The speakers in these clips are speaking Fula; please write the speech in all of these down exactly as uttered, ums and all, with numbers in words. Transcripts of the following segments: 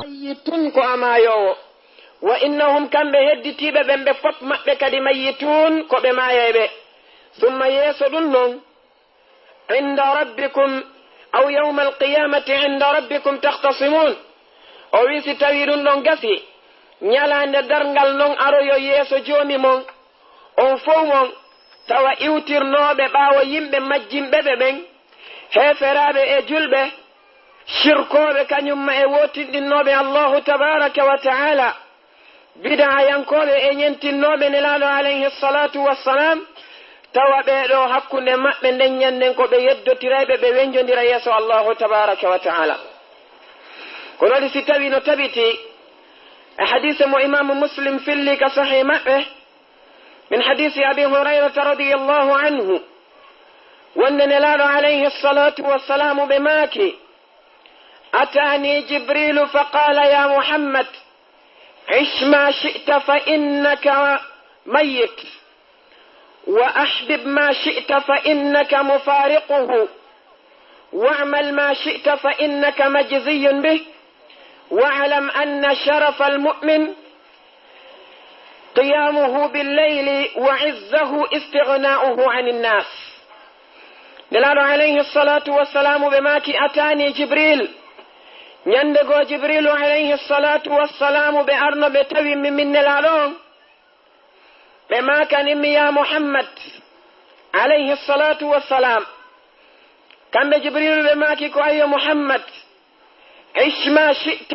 Mayyitun, ko a maayoowo. Wa innahum, kamɓe hedditiiɓe ɓen, ɓe fop maɓɓe kadi mayyitun, ko ɓe maayayɓe. Summa, yeeso ɗun non, inda rabbikum, aw yawma alqiyamati inda rabbikum takhtasimun. O wi'i, si tawii ɗun ɗon gasi, ñalaande darngal non aroyo yeeso Joomi mon, on fow mon, tawa iwtirnooɓe ɓaawo yimɓe majjinɓe ɓe ɓen, heeferaaɓe e julɓe, shirkooɓe kañum ma e wootinɗinnooɓe Allahu tabaaraka wa ta'aala, bid'ayankooɓe e ñentinnooɓe Nelaaɗo alayhi salaatu wassalam, tawa ɓee ɗoo hakkunde maɓɓe nden ñannden ko ɓe yeddotirayɓe, ɓe wenjondira yeeso Allahu tabaaraka wa ta'aala. Kono waɗi si tawii no tabiti e hadiise mo Imaamu Muslim filli ka Sahih maɓɓe, min hadiisi Abi Hurayrata radiyallahu anhu, wonde Nelaaɗo alayhi salaatu wassalaamu ɓe maaki, أتاني جبريل فقال يا محمد عش ما شئت فإنك ميت وأحبب ما شئت فإنك مفارقه واعمل ما شئت فإنك مجزي به واعلم أن شرف المؤمن قيامه بالليل وعزه استغناؤه عن الناس. Nelaaɗo alayhi salaatu wassalaamu ɓe maaki, أتاني جبريل. Ñande goo Jibriilu alayhi salaatu wassalaamu ɓe arno ɓe tawi mi min Nelaaɗo on. Ɓe maakani mi, yaa Muhammad alayhi salaatu wassalaam. Kamɓe Jibriilu ɓe maaki ko, ayyo Muhammad, عش ما شئت,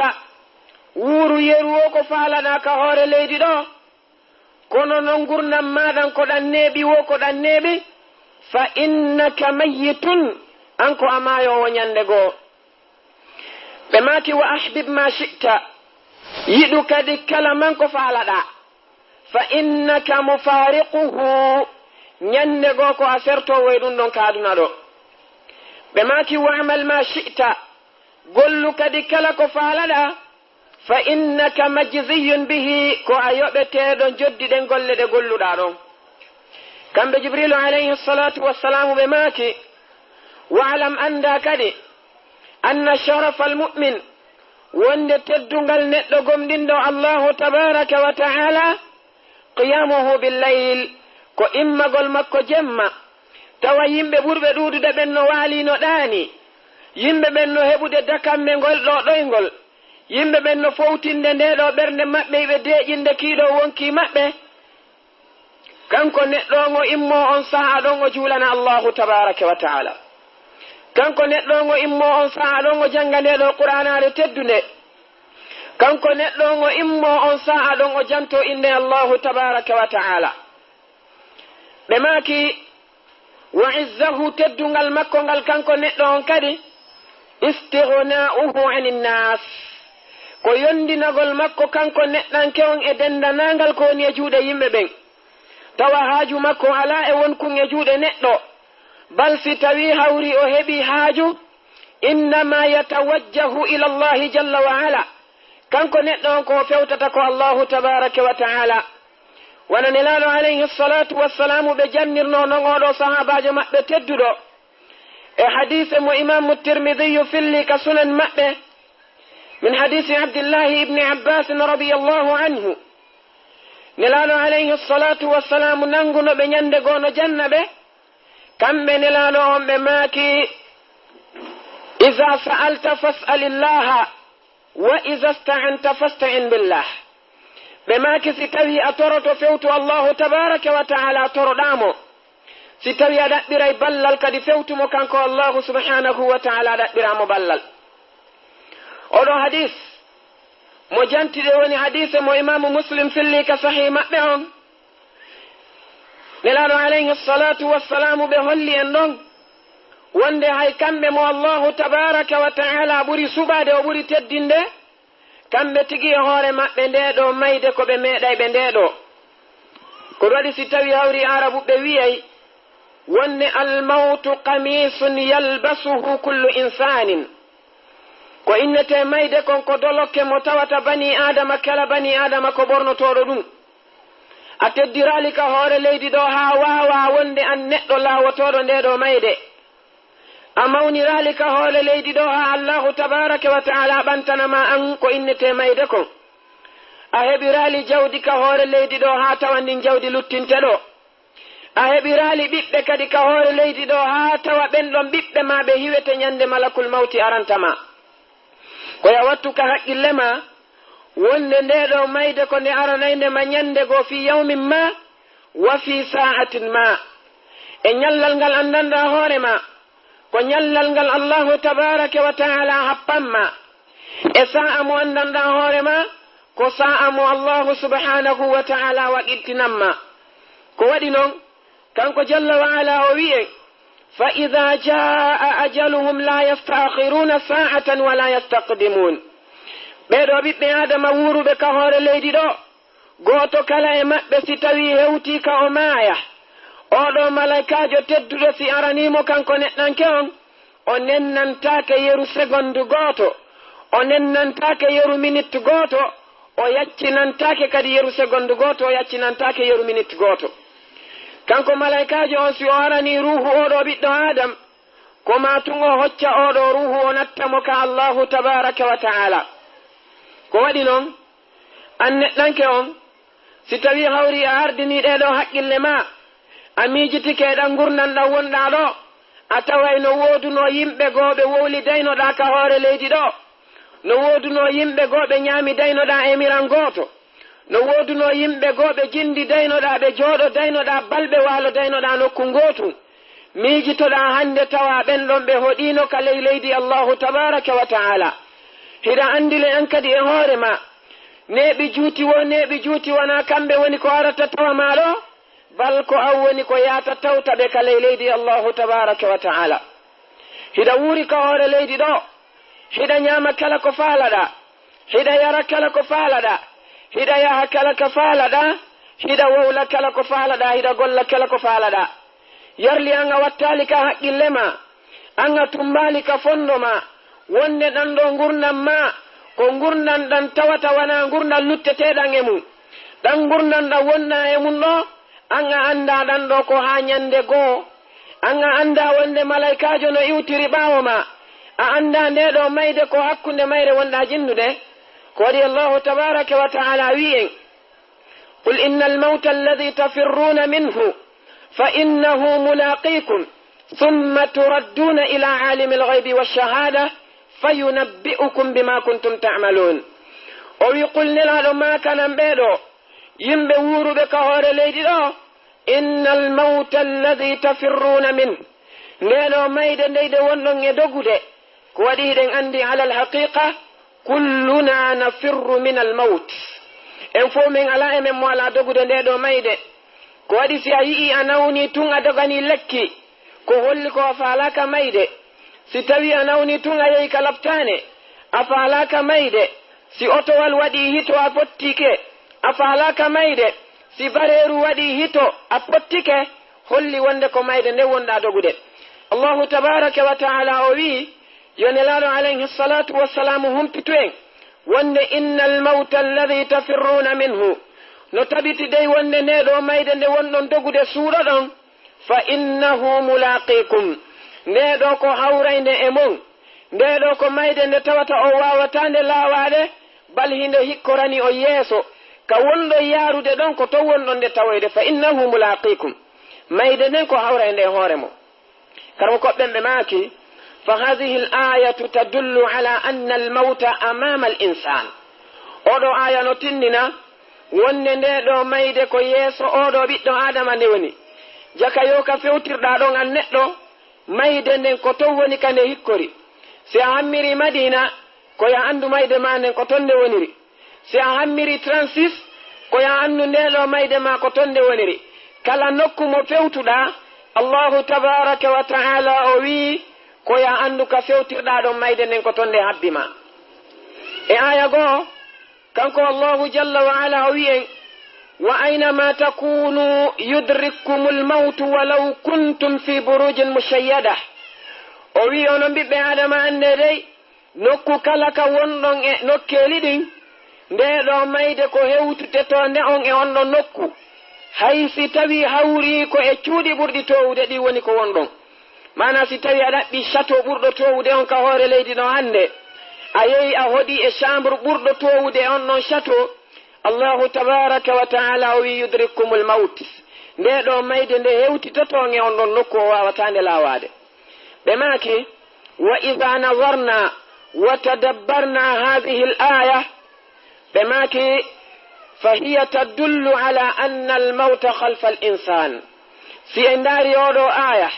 wuuru yeru woo ko faalaɗaa ka hoore leydi ɗoo, kono non ngurndan maaɗan ko ɗan neeɓi woo ko ɗan neeɓi, فإنك ميت, an ko a maayoowo ñande goo. Ɓe maaki, وأحبب ما شئت, yiɗu kadi kala man ko faalaɗaa, فإنك مفارقه, ñande goo ko a sertoowo e ɗun ɗon ka aduna ɗoo. Ɓe maaki, واعمل ما شئت, gollu kadi kala ko faalaɗaa, فإنك مجزي به, ko a yoɓeteeɗo joddi ɗen golle ɗe golluɗaa ɗon. Kamɓe Jibriilu alayhi salaatu wassalaamu ɓe maaki, واعلم, anndaa kadi, أن شرف المؤمن, wonde teddungal neɗɗo gomɗinɗo Allahu tabaaraka wa ta'aala, قيامه بالليل, ko immagol makko jemma, tawa yimɓe ɓurɓe ɗuuɗude ɓen no waalii no ɗaanii, yimɓe ɓen no heɓude dakamme ngol ɗoo ɗoyngol, yimɓe ɓen no fowtinde ndee ɗoo ɓernde maɓɓe, iɓe deeƴinde kii ɗoo wonkii maɓɓe. Kanko neɗɗo on o immoo on saa'a ɗon o juulana Allahu tabaaraka wa ta'aala. Kanko neɗɗo on o immoo on saa'a ɗon o jannga ndee ɗoo Qur'aanaare teddunde. Kanko neɗɗo on o immoo on saa'a ɗon o jantoo innde Allahu tabaaraka wa ta'aala. Ɓe maaki, وعزه, teddungal makko ngal kanko neɗɗo on kadi, استغناؤه عن الناس, ko yondinagol makko kanko neɗɗanke on e denndanaangal ko woni e juuɗe yimɓe ɓen. Tawa haaju makko alaa e wonkun e juuɗe neɗɗo, bal si tawii hawri o heɓii haaju, إنما يتوجه إلى الله جل وعلا, kanko neɗɗo on ko o fewtata ko Allahu tabaaraka wa ta'aala. Wano Nelaaɗo alayhi salaatu wassalaamu ɓe jannirnoo non oo ɗoo sahaabaajo maɓɓe tedduɗo. E hadiise mo Imaamu Tirmidiyu filli ka Sunan maɓɓe, min hadiisi Abdillahi ibni Abbaasin radiyallahu anhu. Nelaaɗo alayhi salaatu wassalaamu nannguno ɓe ñande goo no janna ɓe, kamɓe Nelaaɗo on ɓe maaki, إذا سألت فاسأل الله وإذا استعنت فاستعن بالله. Ɓe maaki, si tawii a toroto, fewtu Allahu tabaaraka wa ta'aala toroɗaa mo. Si tawii a ɗaɓɓiray ballal kadi, fewtu mo kanko Allahu subhaanahu wa ta'aala, ɗaɓɓiraa mo ballal. Oo ɗoo hadiis mo janti ɗe woni hadiise mo Imaamu Muslim filli ka Sahih maɓɓe on. Nelaaɗo alayhi salaatu wassalaamu ɓe holli en ɗon wonde hay kamɓe mo Allahu tabaaraka wa ta'aala ɓuri suɓaade, o ɓuri teddinde, kamɓe tigi e hoore maɓɓe ndee ɗoo mayde ko ɓe meeɗay ɓe ndee ɗoo. Ko waɗi si tawii hawri Aarabuɓe wi'ay wonde, الموت قميص يلبسه كل إنسان. Ko innetee mayde kon ko dolokke mo tawata banii Aadama, kala banii Aadama ko ɓornotooɗo ɗun. A teddiraali ka hoore leydi ɗoo haa waawaa wonde an neɗɗo laawotooɗo ndee ɗoo mayde. A mawniraali ka hoore leydi ɗo haa Allaahu tabaaraka wa ta'aala ɓantana ma aan ko innetee mayde kon. A heɓiraali jawdi ka hoore leydi ɗo haa tawa ndin jawdi luttinte ɗo. A heɓiraali ɓiɓɓe kadi ka hoore leydi ɗo haa tawa ɓen ɗon ɓiɓɓe ma ɓe hiwete ñande malakul mawti aranta ma. Ko yo a wattu ka haqqille ma, wonde ndee ɗoo mayde ko nde aranaynde ma ñande goo fii yawmin ma, wa fii sa'atin ma. E ñallal ngal anndanɗaa hoore ma, ko ñallal ngal Allaahu tabaaraka wa ta'aala happan ma. E sa'a mo anndanɗaa hoore ma, ko sa'a mo Allaahu subhaanahu wa ta'aala waqiltinan ma. Ko waɗi non, kanko jalla wa ala o wi'en, "Fa idha jaa ajaluhum la yasta'khiruna sa'atan wa la yastaqdimun." Ɓee ɗoo ɓiɓɓe Aadama wuuruɓe ka hoore leydi ɗoo, gooto kala e maɓɓe si tawii hewtii ka o maaya, oo ɗoo malaykaajo tedduɗo si aranii mo kanko neɗɗanke on, o nennantaake yeru segondu gooto, o nennantaake yeru minit gooto, o yaccinantaake kadi yeru segondu gooto, o yaccinantaake yeru minit gooto. Kanko malaykaajo on, si o aranii ruuhu oo ɗoo ɓiɗɗo Aadam, ko maa tun o hocca oo ɗoo ruuhu, o natta mo ka Allaahu tabaaraka wa ta'aala. Ko waɗi non, aan neɗɗanke on, si tawii hawri a ardinii ɗee ɗoo haqqille maa, a miijitike e ɗan ngurndan ɗan wonɗaa ɗoo, a taway no woodunoo yimɓe goo ɓe wowlidaynoɗaa ka hoore leydi ɗoo, no woodunoo yimɓe goo ɓe ñaamidaynoɗaa e miran gooto, no woodunoo yimɓe goo ɓe jinndidaynoɗaa, ɓe jooɗodaynoɗaa, balɓe waalodaynoɗaa nokku ngootu. Miijitoɗaa hannde tawa ɓen ɗon ɓe hoɗiino ka ley leydi Allaahu tabaaraka wa ta'aala. Hiɗa anndi le an kadi e hoore maa, neeɓi juuti woo, neeɓi juuti wanaa kamɓe woni ko arata tawa maa ɗoo, bal ko an woni ko yaata tawta ɓe ka ley leydi Allaahu tabaaraka wa ta'aala. Hiɗa wuuri ka hoore leydi ɗoo, hiɗa ñaama kala ko faalaɗaa, hiɗa yara kala ko faalaɗaa, hiɗa yaha kala ko faalaɗaa, hiɗa wowla kala ko faalaɗaa, hiɗa golla kala ko faalaɗaa. Yarli an a wattaali ka haqqille maa, an a tummbaali ka fonndo maa, wonde ɗan ɗoo ngurndan maa, ko ngurndan ɗan tawata wanaa ngurndan lutteteeɗan e mun. Ɗan ngurndan ɗan wonɗaa e mun ɗoo, an a anndaa ɗan ɗoo ko haa ñande goo. An a anndaa wonde malaykaajo no iwtiri ɓaawo maa. A anndaa ndee ɗoo mayde ko hakkunde mayre wonɗaa jinnude. Ko waɗi Allaahu tabaaraka wa ta'aala wi'i en, "Qul innal mawta alladhi tafirruuna minhu fa innahu mulaaqiikum, thumma turadduuna ila aalimil ghaybi wash shahaada, fa yunabbi'ukum bima kuntum ta'maluun." O wi'i, "Qul," Nelaaɗo, maakanan ɓee ɗoo yimɓe wuuruɓe ka hoore leydi ɗoo, "Innal mawta alladhi tafirruuna min." Ndee ɗoo mayde ndeyde wonɗon e dogude, ko waɗi hiɗen anndi alal haqiiqa, kulluna nafirru minal mawt. En fow men alaa e men mo alaa dogude ndee ɗoo mayde. Ko waɗi si a yi'ii a nawnii tun a doganii lekki, ko holli ko a faalaaka mayde. Si tawii a nawnii tun a yehi ka laptaane, a faalaaka mayde. Si otowal waɗii hito a pottike, a faalaaka mayde. Si bareeru waɗii hito a pottike, holli wonde ko mayde nden wonɗaa dogude. Allaahu tabaaraka wa ta'aala o wi'i, yo Nelaaɗo alayhi salaatu wa salaamu humpitu en, wonde, "Innal mawta alladhi tafirruuna minhu." No tabiti dey wonde ndee ɗoo mayde nde wonɗon dogude suuɗoɗon, "fa innahu mulaaqiikum." Ndee ɗoo ko hawraynde e mon. Ndee ɗoo ko mayde nde tawata on waawataa nde laawaade, bal hinde hikkorani on yeeso. Ka wonɗon yaarude ɗon, ko ton wonɗon nde tawoyde, "fa innahu mulaaqiikum." Mayde nden ko hawraynde e hoore mon. Karmo koɓɓen ɓe maaki, "Fa hadhihi al-ayatu tadullu ala anna al-mawta amama al-insan." Oo ɗoo aaya no tindina wonde ndee ɗoo mayde ko yeeso oo ɗoo ɓiɗɗo Aadama nde woni. Jaka yo ka fewtirɗaa ɗon an neɗɗo, mayde nden ko ton woni ka nde hikkori. Si a hammirii Madiina, ko yo a anndu mayde maa nden ko ton nde woniri. Si a hammirii trente-six, ko yo a anndu ndee ɗoo mayde maa ko ton nde woniri. Kala nokku mo fewtuɗaa, Allaahu tabaaraka wa ta'aala o wi'i, ko yo a anndu ka fewtirɗaa ɗon mayde nden ko ton nde habbi maa. E aaya goo, kanko Allaahu jalla wa ala o wi'i en, "Wa aynama takunu yudrikkumul mawtu walaw kuntum fi burujin mushayyada." O wi'i, onon ɓiɓɓe Aadama, anndee dey, nokku kala ka wonɗon e nokkeeli ɗin, ndee ɗoo mayde ko hewtitotoo nde on e on ɗon nokku. Hay si tawii hawrii ko e cuuɗi ɓurɗi toowude ɗin woni ko wonɗon. Maana si tawi a ɗaɓɓi château ɓurɗo toowude on ka hoore leydi no hannde, a yehi a hoɗi e chambre ɓurɗo toowude on ɗon château, Allahu tabaraka wa taala o wi: "Yudrikkumul mawt." Nde ɗo mayde nde hewtitoto on e on ɗon nokku, o waawata nde laawaade. Ɓe maaki: "Wa idha nazarna wa tadabbarna hadhihi al-aya." Ɓe maaki: "Fa hiya tadullu ala anna al-mawta khalfa al-insan." Si en ndaari oɗo aya,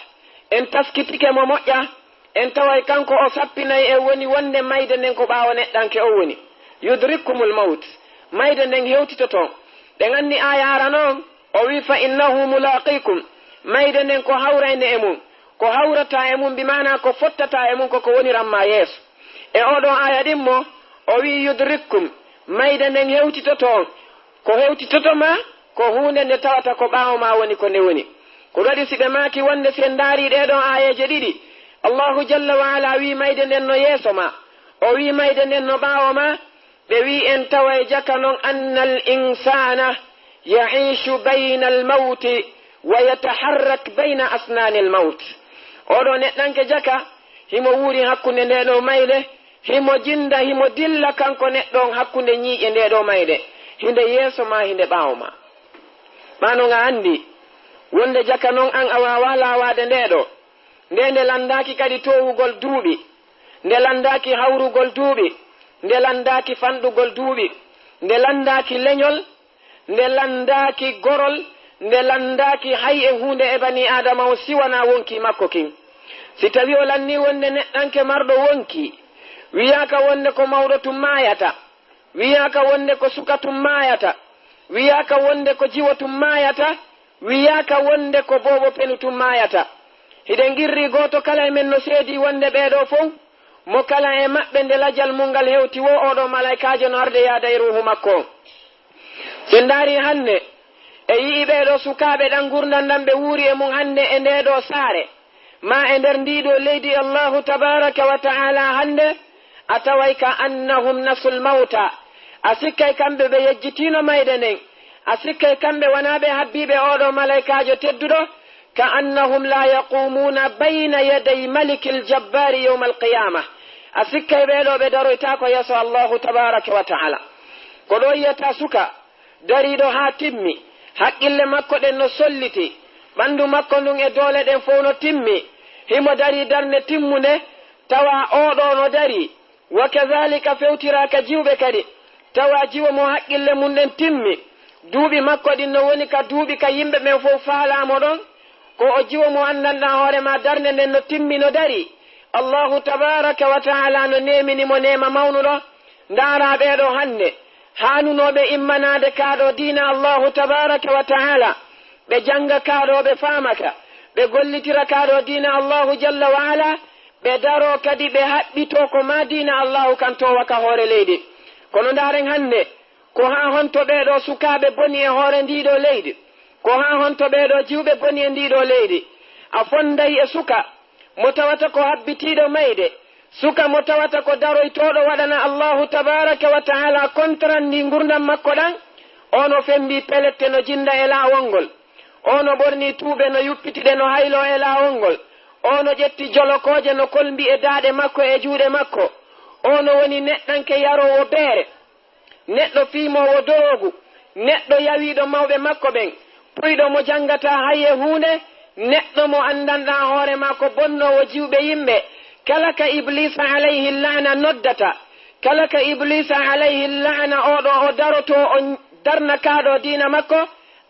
en taskitike mo moƴƴa, en taway kanko o sappinay en woni wonde mayde nden ko ɓaawo neɗɗanke o woni. "Yudrikkumul mawt." Mayde nden hewtitoto. Ɓe nganni aya ara non, o wi: "Fa innahu mulaqikum." Mayde nden ko hawrayde e mum. Ko hawrata e mum, bi maana ko fottata e mum, ko ko woniran ma yeeso. E oɗo aya ɗimmo, o wi: "Yudrikkum." Mayde nden hewtitoto on. Ko hewtitoto ma, ko huunde nde tawata ko ɓaawo ma woni ko nde woni. Ko waɗi si ɓe maaki wonde si en ndaari ɗee ɗoo aayeeje ɗiɗi, Allahu jalla wa ala wi mayde nden no yeeso ma, o wi mayde nden no ɓaawo ma, ɓe wi en tawa e jaka non: "Annal insana ya'ishu bayna al-mawti wa yataharrak bayna asnani al-mawt." Oɗo neɗɗanke jaka, himo wuuri hakkunde nde ɗo mayde, himo jinda, himo dilla kanko neɗɗo on hakkunde ñiiƴe nde ɗo mayde, hinde yeeso ma, hinde ɓaawo ma. Ɓano nga anndi wonde jaka non an a waawa laawaade nde ɗo. Nde nde lanndaaki kadi toowugol duuɓi, nde lanndaaki hawrugol duuɓi, nde lanndaaki fanɗugol duuɓi, nde lanndaaki leñol, nde lanndaaki gorol, nde lanndaaki hay e huunde e banii Aadama on si wanaa wonkii makko kin. Si tawii o lannii wonde neɗɗanke marɗo wonkii, wiyaaka wonde ko mawɗo tun maayata, wiyaaka wonde ko suka tun maayata, wiyaaka wonde ko jiwo tun maayata, wiyaaka wonde ko boobo penu tun maayata. Hiɗen qirri gooto kala e men no seedii wonde ɓee ɗoo fow, mo kala e maɓɓe nde lajal mun ngal hewti woo, oo ɗoo malaykaajo no arde yaada e ruuhu makko on. Si en ndaari hannde, e yi'i ɓee ɗoo sukaaɓe ɗan ngurndan ɗan ɓe wuuri e mun hannde e ndee ɗoo saare, maa e nder ndii ɗoo leydi Allahu tabaraka wa ta'ala hannde, a taway ka annahum nasul mawta. A sikkay kamɓe ɓe yejjitiino mayde nden. A sikkay kamɓe wanaa ɓe habbiiɓe oo ɗoo malaykaajo tedduɗo, ka annahum la yaqumuna bayna yaday malikil jabbaari yawmal qiyaama. A sikkay ɓee ɗoo ɓe daroytaako yeeso Allahu tabaraka wa ta'ala. Ko ɗoo yi'ata suka dariiɗo haa timmi, haqqille makko ɗen no solliti, ɓanndu makko ndun e doole ɗen fow no timmi, himo darii darnde timmunde, tawa oo ɗoo no darii, wa kadhalika fewtiraa ka jiwɓe kadi, tawa jiwo mo haqqille mun ɗen timmi, duuɓi makko ɗin no woni ka duuɓi ka yimɓe ɓen fow faalaa mo ɗon, ko o jiwo mo anndanɗaa hoore maa darnde nden no timmi no darii. Allahu tabaraka wa ta'ala no neemini mo neema mawnuɗo. Ndaaraa ɓee ɗoo hannde, haanunooɓe immanaade kaa ɗoo diina Allahu tabaraka wa ta'ala, ɓe jannga kaa ɗoo, ɓe faama ka, ɓe gollitira kaa ɗoo diina Allahu jalla wa ala, ɓe daroo kadi ɓe haɓɓitoo ko maa diina Allahu kan toowa ka hoore leydi. Kono ndaaren hannde, ko haa honto ɓee ɗoo sukaaɓe boni e hoore ndii ɗoo leydi? Ko haa honto ɓee ɗoo jiwɓe boni e ndii ɗoo leydi? A fonnday e suka mo tawata ko habbitiiɗo mayde, suka mo tawata ko daroytooɗo waɗana Allahu tabaraka wa ta'ala kontrandi ngurndan makko ɗan, on o femmbii pelette no jinda e laawol ngol, on o ɓornii tuuɓe no yuppiti ɗe no hayloo e laawol ngol, on o ƴetti jolokooje no kolmbi e daaɗe makko e juuɗe makko, on o woni neɗɗanke yaroowo beere, neɗɗo fiimoowo doroogu, neɗɗo yawiiɗo mawɓe makko ɓen, puyɗo mo janngataa hay e huunde, neɗɗo mo anndanɗaa hoore maa ko bonnoowo jiwɓe yimɓe, kala ka Ibliisa alayhi laana noddata, kala ka Ibliisa alayhi laana oo ɗoo o darotoo, o darna kaa ɗoo diina makko,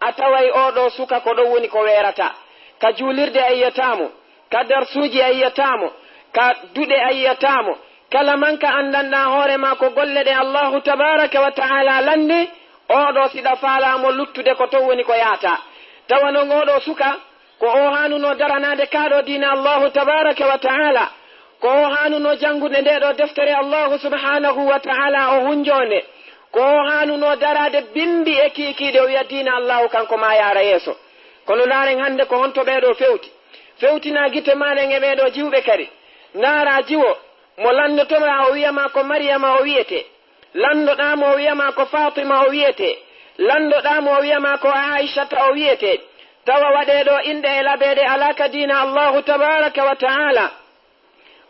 a taway oo ɗoo suka ko ɗon woni ko weerata. Ka juulirde a yi'ataa mo, ka darsuuji a yi'ataa mo, ka duɗe a yi'ataa mo. Kala manka anndanɗaa hoore maa ko golle ɗe Allahu tabaraka wa ta'ala lanni, oo ɗoo siɗa faalaa mo luttude ko ton woni ko yaataa. Tawa non oo ɗoo suka, ko o haanunoo daranaade kaa ɗoo diina Allahu tabaraka wa ta'ala, ko o haanunoo janngude ndee ɗoo deftere Allahu subhanahu wa ta'ala o hunjoo nde, ko o haanunoo daraade bimbi e kiikiiɗe o wi'a diina Allahu kan ko maa yaara yeeso. Kono ndaaren hannde ko honto ɓee ɗoo fewti. Fewtinaa gite maaɗen e ɓee ɗoo jiwɓe kadi. Ndaaraa jiwo mo lanndotoɗaa o wi'a maa ko Mariyama o wi'etee. Lanndoɗaa mo o wi'a maa ko Faatima o wi'etee. Lanndoɗaa mo o wi'a maa ko Aa'ishata o wi'etee. tawa waɗee ɗo inɗe e labeeɗe alaa ka diina Allaahu tabaaraka wa ta'aala.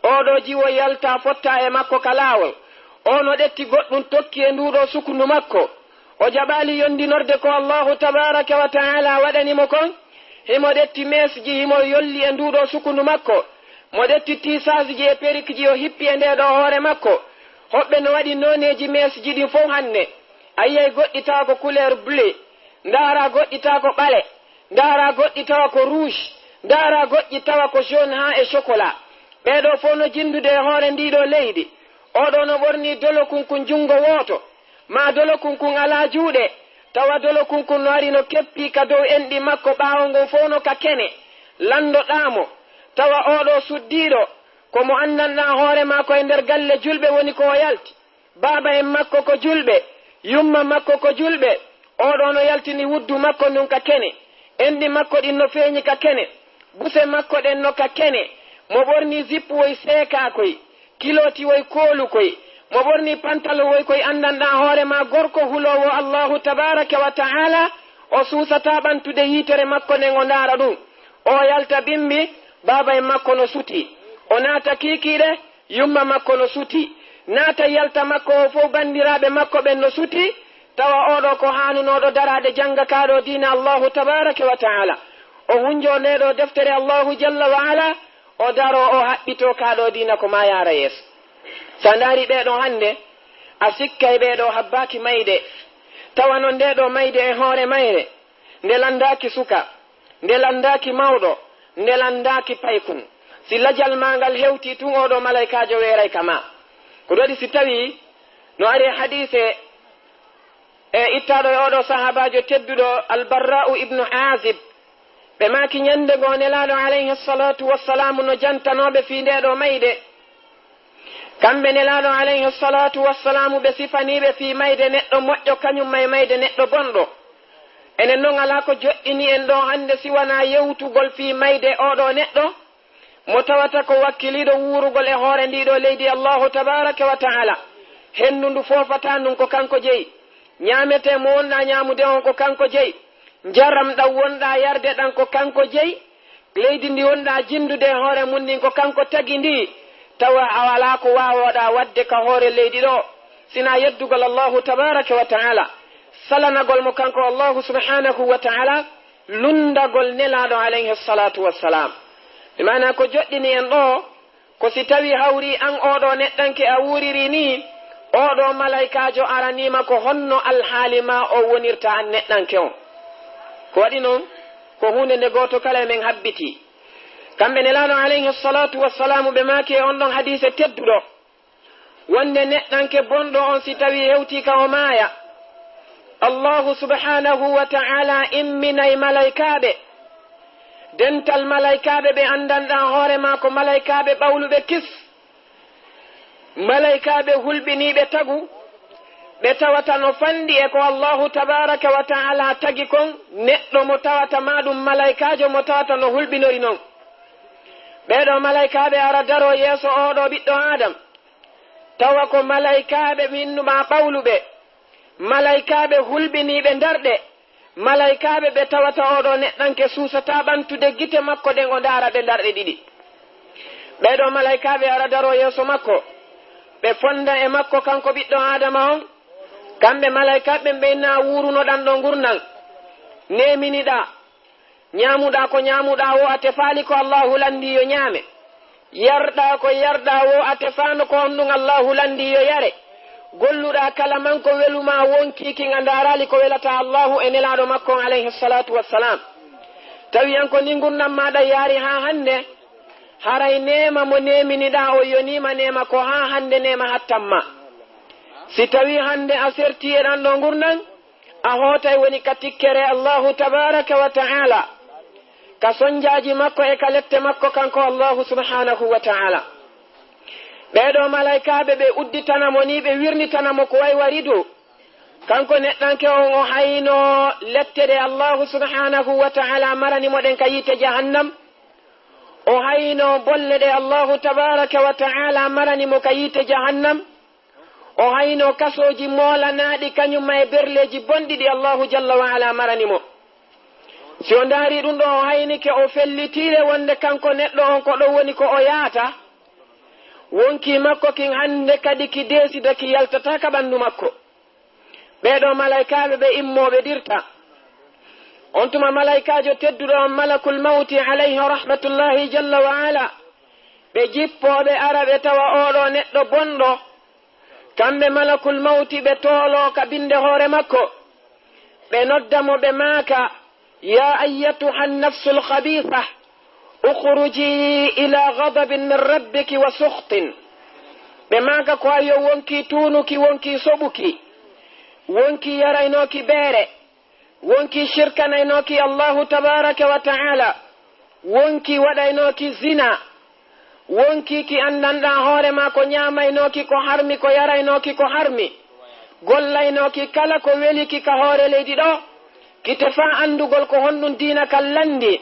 Oo ɗoo jiwo yalta fotta e makko ka laawol. Oo no ɗetti goɗɗum tokki e nduu ɗoo sukundu makko. O jaɓaali yondinorde ko Allaahu tabaaraka wa ta'aala waɗani mo kon. Himo ɗetti meesji, himo yolli e nduu ɗoo sukundu makko. Mo ɗetti tiisaasji e perikji, o hippi e ndee ɗoo hoore makko. Hoɓɓe no waɗi nooneeji meesji ɗin fow hannde. A yi'ay goɗɗi tawa ko couleur bleu, ndaaraa goɗɗi tawa ko ɓale, ndaaraa goɗɗi tawa ko rouge, ndaaraa goɗɗi tawa ko jaune haa e chocolat. Ɓee ɗoo fow no jinndude e hoore ndii ɗoo leydi. Oo ɗoo no ɓornii dolokunkun junngo wooto, maa dolokunkun alaa juuɗe, tawa dolokunkun no ari no keppii ka dow enɗi makko, ɓaawo ngon fow no ka kene. Lanndoɗaa mo, tawa oo ɗoo suddiiɗo, ko mo anndanɗaa hoore maa ko e nder galle julɓe woni ko o yalti. Baaba en makko ko julɓe, yumma makko ko julɓe. Oo ɗoo no yaltini wuddu makko ndun ka kene. Enɗi makko ɗin no feeñi ka kene. Buse makko ɗen no ka kene. Mo ɓornii zippuwoy seekaakoy, kilotiwoy koolukoy. Mo ɓornii pantalowoy koy anndanɗaa hoore maa gorko huloowo Allaahu tabaaraka wa ta'aala. O suusataa ɓantude yiitere makko nden o ndaara ɗun. O yalta bimbi, baaba en makko no sutii. O naata kiikiiɗe, yumma makko no sutii. Naata yalta makko o fow banndiraaɓe makko ɓen no sutii, tawa oo ɗoo ko haanunooɗo daraade jannga kaa ɗoo diina Allaahu tabaaraka wa ta'aala. O hunjoo ndee ɗoo deftere Allaahu jalla wa ala, o daroo o haɓɓitoo kaa ɗoo diina ko maa yaara yeeso. Si a ndaarii ɓee ɗoo hannde, a sikkay ɓee ɗoo habbaaki mayde. Tawa non ndee ɗoo mayde e hoore mayre, nde lanndaaki suka, nde lanndaaki mawɗo, nde lanndaaki paykun. Si lajal maa ngal hewtii tun, oo ɗoo malaykaajo weeray ka maa. Ko ɗun waɗi si tawii no ari e hadiise e ittaaɗo e oo ɗoo sahaabaajo tedduɗo Albarra'u ibnu Aazib, ɓe maaki ɲande goo Nelaaɗo alayhi salaatu wassalaamu no jantanoo ɓe fii ndee ɗoo mayde. Kamɓe Nelaaɗo alayhi salaatu wassalaamu ɓe sifanii ɓe fii mayde neɗɗo moƴƴo kaɲum maa e mayde neɗɗo bonɗo. Enen non alaa ko joɗɗini en ɗoo hannde si wanaa yewtugol fii mayde oo ɗoo neɗɗo, mo tawata ko wakkiliiɗo wuurugol e hoore ndii ɗoo leydi Allaahu tabaaraka wa ta'aala. Henndu ndu foofataa ndun ko kanko jeyi. Ɲaametee mo wonɗaa ɲaamude on ko kanko jeyi. Njaram ɗam wonɗaa yarde ɗam ko kanko jeyi. Leydi ndi wonɗaa jinndude e hoore mun ndin ko kanko tagi ndi. Tawa a alaa ko waawooɗaa waɗde ka hoore leydi ɗoo, sinaa yeddugol Allaahu tabaaraka wa ta'aala, salanagol mo kanko Allaahu subhaanahu wa ta'aala, lunndagol Nelaaɗo alayhi salaatu wassalaam. Bi maanaa ko joɗɗini en ɗoo, ko si tawii hawrii an oo ɗoo neɗɗanke a wuuririi nii, oo ɗoo malaykaajo aranii ma ko honno alhaali maa on wonirta an neɗɗanke on. Ko waɗi non, ko huunde nde gooto kala e men habbitii. Kamɓe Nelaaɗo alayhi salaatu wassalaamu ɓe maaki e on ɗon hadiise tedduɗo, wonde neɗɗanke bonɗo on si tawii hewtii ka o maaya, Allaahu subhaanahu wa ta'aala imminay malaykaaɓe, dental malaykaaɓe ɓe anndanɗaa hoore maa ko malaykaaɓe ɓawluɓe kis, malaykaaɓe hulɓiniiɓe tagu, ɓe tawata no fanɗi e ko Allaahu tabaaraka wa ta'aala tagi kon, neɗɗo mo tawata maa ɗum malaykaajo mo tawata no hulɓinori non. Ɓee ɗoo malaykaaɓe ara daroo yeeso oo ɗoo ɓiɗɗo Aadam, tawa ko malaykaaɓe minnuɓaa ɓawluɓe, malaykaaɓe hulɓiniiɓe ndarɗe, malaykaaɓe ɓe tawata oo ɗoo neɗɗanke suusataa ɓantude gite makko ɗen o ndaara ɓe ndarɗe ɗiɗi. Ɓee ɗoo malaykaaɓe ara daroo yeeso makko, ɓe fonda e makko kanko ɓiɗɗo Aadama on. Kamɓe malaykaaɓe ɓen ɓe inna a wuurunoɗaa ɗoo ngurndan, neeminiɗaa, ɲaamuɗaa ko ɲaamuɗaa woo a tefaali ko Allaahu lanndii yo ɲaame. Yarɗaa ko yarɗaa woo a tefaano ko honɗun Allaahu lanndii yo yare. Golluɗaa kala man ko welu maa wonkii kin a ndaaraali ko welata Allaahu e Nelaaɗo makko on alayhi salaatu wassalaam. Tawi an ko nii ngurndan maaɗa yaari haa hannde, haray neema mo neeminiɗaa on yonii ma neema ko haa hannde neema hattan ma. Si tawii hannde a sertii e ɗan ɗoo ngurndan, a hootay woni ka tikkere Allaahu tabaaraka wa ta'aala, ka sonjaaji makko e ka lette makko kanko Allaahu subhaanahu wa ta'aala. Ɓee ɗoo malaykaaɓe ɓe udditana mo nii, ɓe wirnitana mo ko way wa rideau. Kanko neɗɗanke on o hayno lette ɗe Allaahu subhaanahu wa ta'aala marani mo ɗen ka yiite jahannam. O hayno bolle ɗe Allaahu tabaaraka wa ta'aala marani mo ka yiite jahannam. O hayno kasooji moolanaaɗi kaɲum maa e berleeji bonɗi ɗi Allaahu jalla wa ala marani mo. Si o ndaari ɗum ɗo, o haynike, o fellitiire wonde kanko neɗɗo on ko ɗo woni ko o yaata, wonkii makko kin hannde kadi ki deesida, ki yaltataa ka ɓanndu makko. Ɓee ɗoo malaykaaɓe ɓe immooɓe dirta. On tuma malaykaajo tedduɗo on, malakul mawti alayhi rahmatullahi jalla wa ala, ɓe jippoo ɓe ara ɓe tawa oo ɗoo neɗɗo bonɗo. Kamɓe malakul mawti ɓe tooloo ka binnde hoore makko. Ɓe nodda mo ɓe maaka, "Ya ayyatuha nafsul khabitha, ukhruji ila ghadabin min rabbiki wa sukhtin." Ɓe maaka ko a yo wonkii tuunuki, wonkii soɓuki, wonkii yaraynooki beere, wonkii shirkanaynooki Allahu tabaraka wa ta'ala, wonkii waɗaynooki zina, wonkii ki anndanɗaa hoore maa ko ñaamaynooki ko harmi, ko yaraynooki ko harmi, gollaynooki kala ko weliki ka hoore leydi ɗo, ki tefaa anndugol ko honɗum diina kan lanndi.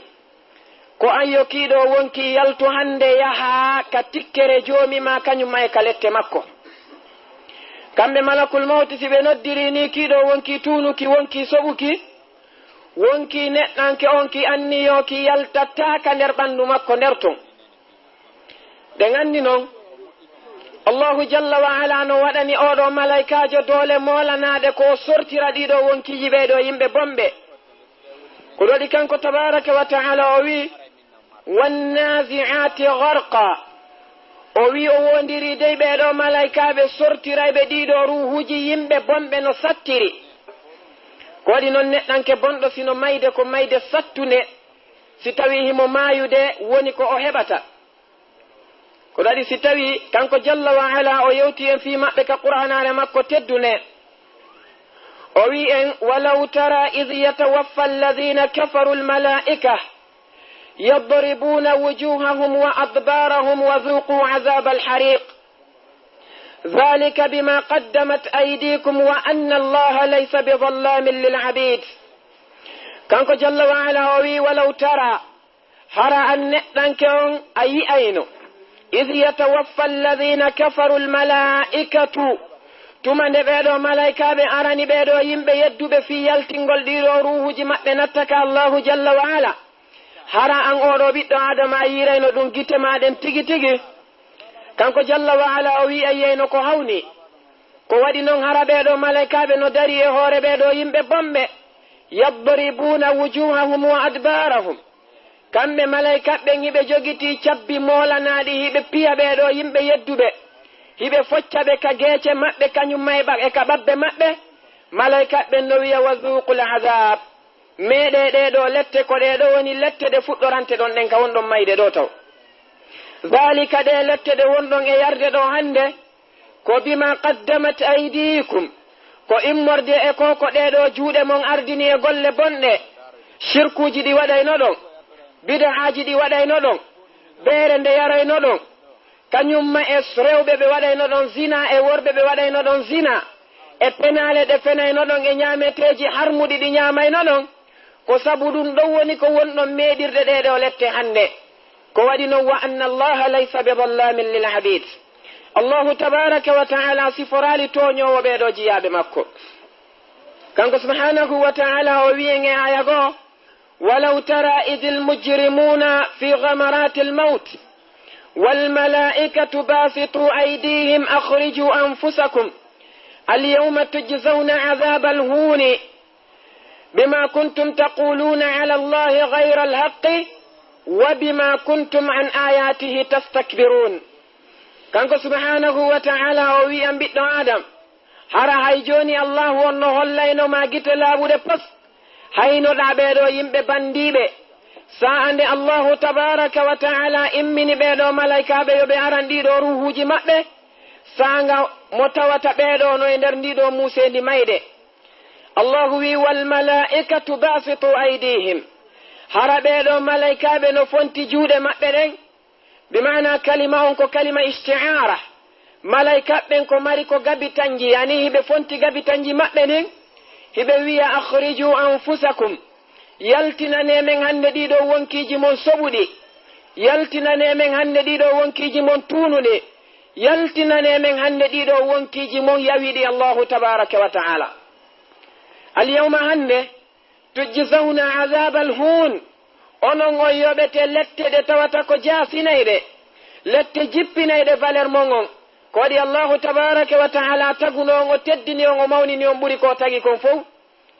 Ko an yo kiiɗo wonkii yaltu hannde yahaa ka tikkere joomi maa kañum maa e ka lette makko. Kamɓe malakul mawti si ɓe noddirii nii kiiɗo wonkii tuunuki, wonkii soɓuki, wonkii neɗɗanke on ki anniyoo ki yaltataa ka nder ɓanndu makko nder ton. Ɗen anndi non, Allahu jalla wa ala no waɗani oo ɗoo malaykaajo doole moolanaaɗe ko o sortira ɗii ɗoo wonkiiji ɓee ɗoo yimɓe bonɓe. Ko waɗi kanko tabaraka wa ta'ala o wi'i, "Wannazi'ati gharqa." O wi'i o wondirii dey ɓee ɗoo malaykaaɓe sortirayɓe ɗii ɗoo ruuhuuji yimɓe bonɓe no sattiri. Ko waɗi non neɗɗanke bonɗo sino mayde ko mayde sattunde, si tawii himo maayude woni ko o heɓata. Ko waɗi si tawii kanko jalla wa ala o yewti en fii maɓɓe ka qur'aanaare makko teddunde, o wi'i en, "Walaw tara idh yatawaffa alladhina kafaru almalaika yadribuna wujuhahum wa adbarahum wa dhuqu adhaba alhariq. Dhalika bima qaddamat aydikum wa anna Allaha laysa bidhallamin lil abid." Kanko jalla wa ala o wi'i, "Walaw tara, hara an neɗɗanke on a yi'ayno, idh yatawaffa alladhina kafaru almalaikatu, tuma nde ɓee ɗoo malaykaaɓe arani ɓee ɗoo yimɓe yedduɓe fii yaltingol ɗii ɗoo ruuhuuji maɓɓe natta ka Allahu jalla wa ala. Hara an oo ɗoo ɓiɗɗo Aadama a yi'irayno ɗum gite maa ɗen tigi tigi." Kanko jalla wa ala o wi'i a yi'ayno ko hawni. Ko waɗi non hara ɓee ɗoo malaykaaɓe no darii e hoore ɓee ɗoo yimɓe bonɓe. Yadribuna wujuhahum wa adbarahum. Kamɓe malaykaaɓe ɓen hiɓe jogitii cabbi moolanaaɗi, hiɓe piya ɓee ɗoo yimɓe yedduɓe. Hiɓe focca ɓe ka geece maɓɓe, kañum maa e ɓa-, e ka ɓabbe maɓɓe. Malaykaaɓe ɓen no wi'a, "Wa dhuqul adhab." Meeɗee ɗee ɗoo lette, ko ɗee ɗoo woni lette ɗe fuɗɗorante ɗon ɗen ka wonɗon mayde ɗoo taw. Dhalika, ɗee lette ɗe wonɗon e yarde ɗoo hannde, ko bima qaddamat aydikum, ko immorde e ko ko ɗee ɗoo juuɗe mon ardini e golle bonɗe, shirkuuji ɗi waɗaynoɗon, bid'aaji ɗi waɗaynoɗon, beere nde yaraynoɗon, kañum ma e rewɓe ɓe waɗaynoɗon zina e worɓe ɓe waɗaynoɗon zina, e penaale ɗe fenaynoɗon e ñaameteeji harmuɗi ɗi ñaamaynoɗon, ko sabu ɗum ɗon woni ko wonɗon meeɗirde ɗee ɗoo lette hannde. Ko waɗi non, "Wa anna Allaha laysa bi dhallamin lil abid." Allahu tabaraka wa ta'ala siforaali tooñoowo ɓee ɗoo jiyaaɓe makko. Kanko subhanahu wa ta'ala o wi'i en e aaya goo, "Walaw tara idhil mujrimuna fi ghamaratil mawt wal malaikatu basitu aydihim akhriju anfusakum al yawma tujzawna adhabal huni bima kuntum taquluna ala Allahi ghayra alhaqqi wa bima kuntum an ayatihi tastakbirun." Kanko subhanahu wa ta'ala o wi'i an ɓiɗɗo Adam, hara hay jooni Allahu on no hollayno ma gite laaɓuɗe pos, haynoɗaa ɓee ɗoo yimɓe bandiiɓe. Sa'a nde Allahu tabaraka wa ta'ala immini ɓee ɗoo malaykaaɓe yo ɓe aran ɗii ɗoo ruuhuuji maɓɓe, saanga mo tawata ɓee ɗoo no e nder ndii ɗoo muuseendi mayde. Allahu wi'i, "Wal malaa'ikatu baasitu aydihim." Hara ɓee ɗoo malaykaaɓe no fonti juuɗe maɓɓe ɗen. Bi maana kalima on ko kalima isti'aara. Malaykaaɓe ɓen ko mari ko gabi tanji, yani hiɓe fonti gabi tanji maɓɓe ɗin, hiɓe wi'a, "Akhriju anfusakum." Yaltinanee men hannde ɗii ɗoo wonkiiji mon soɓuɗi. Yaltinanee men hannde ɗii ɗoo wonkiiji mon tuunuɗi. Yaltinanee men hannde ɗii ɗoo wonkiiji mon yawiɗi Allahu tabaaraka wa ta'aala. Al yawma hannde, تجزون عذاب الهون. Onon on yoɓete lette ɗe tawata ko jaasinayɗe, lette jippinayɗe valeur mon on. Ko waɗi Allahu tabaraka wa ta'ala taguno on, o teddini on, o mawnini on ɓuri ko tagi kon fow.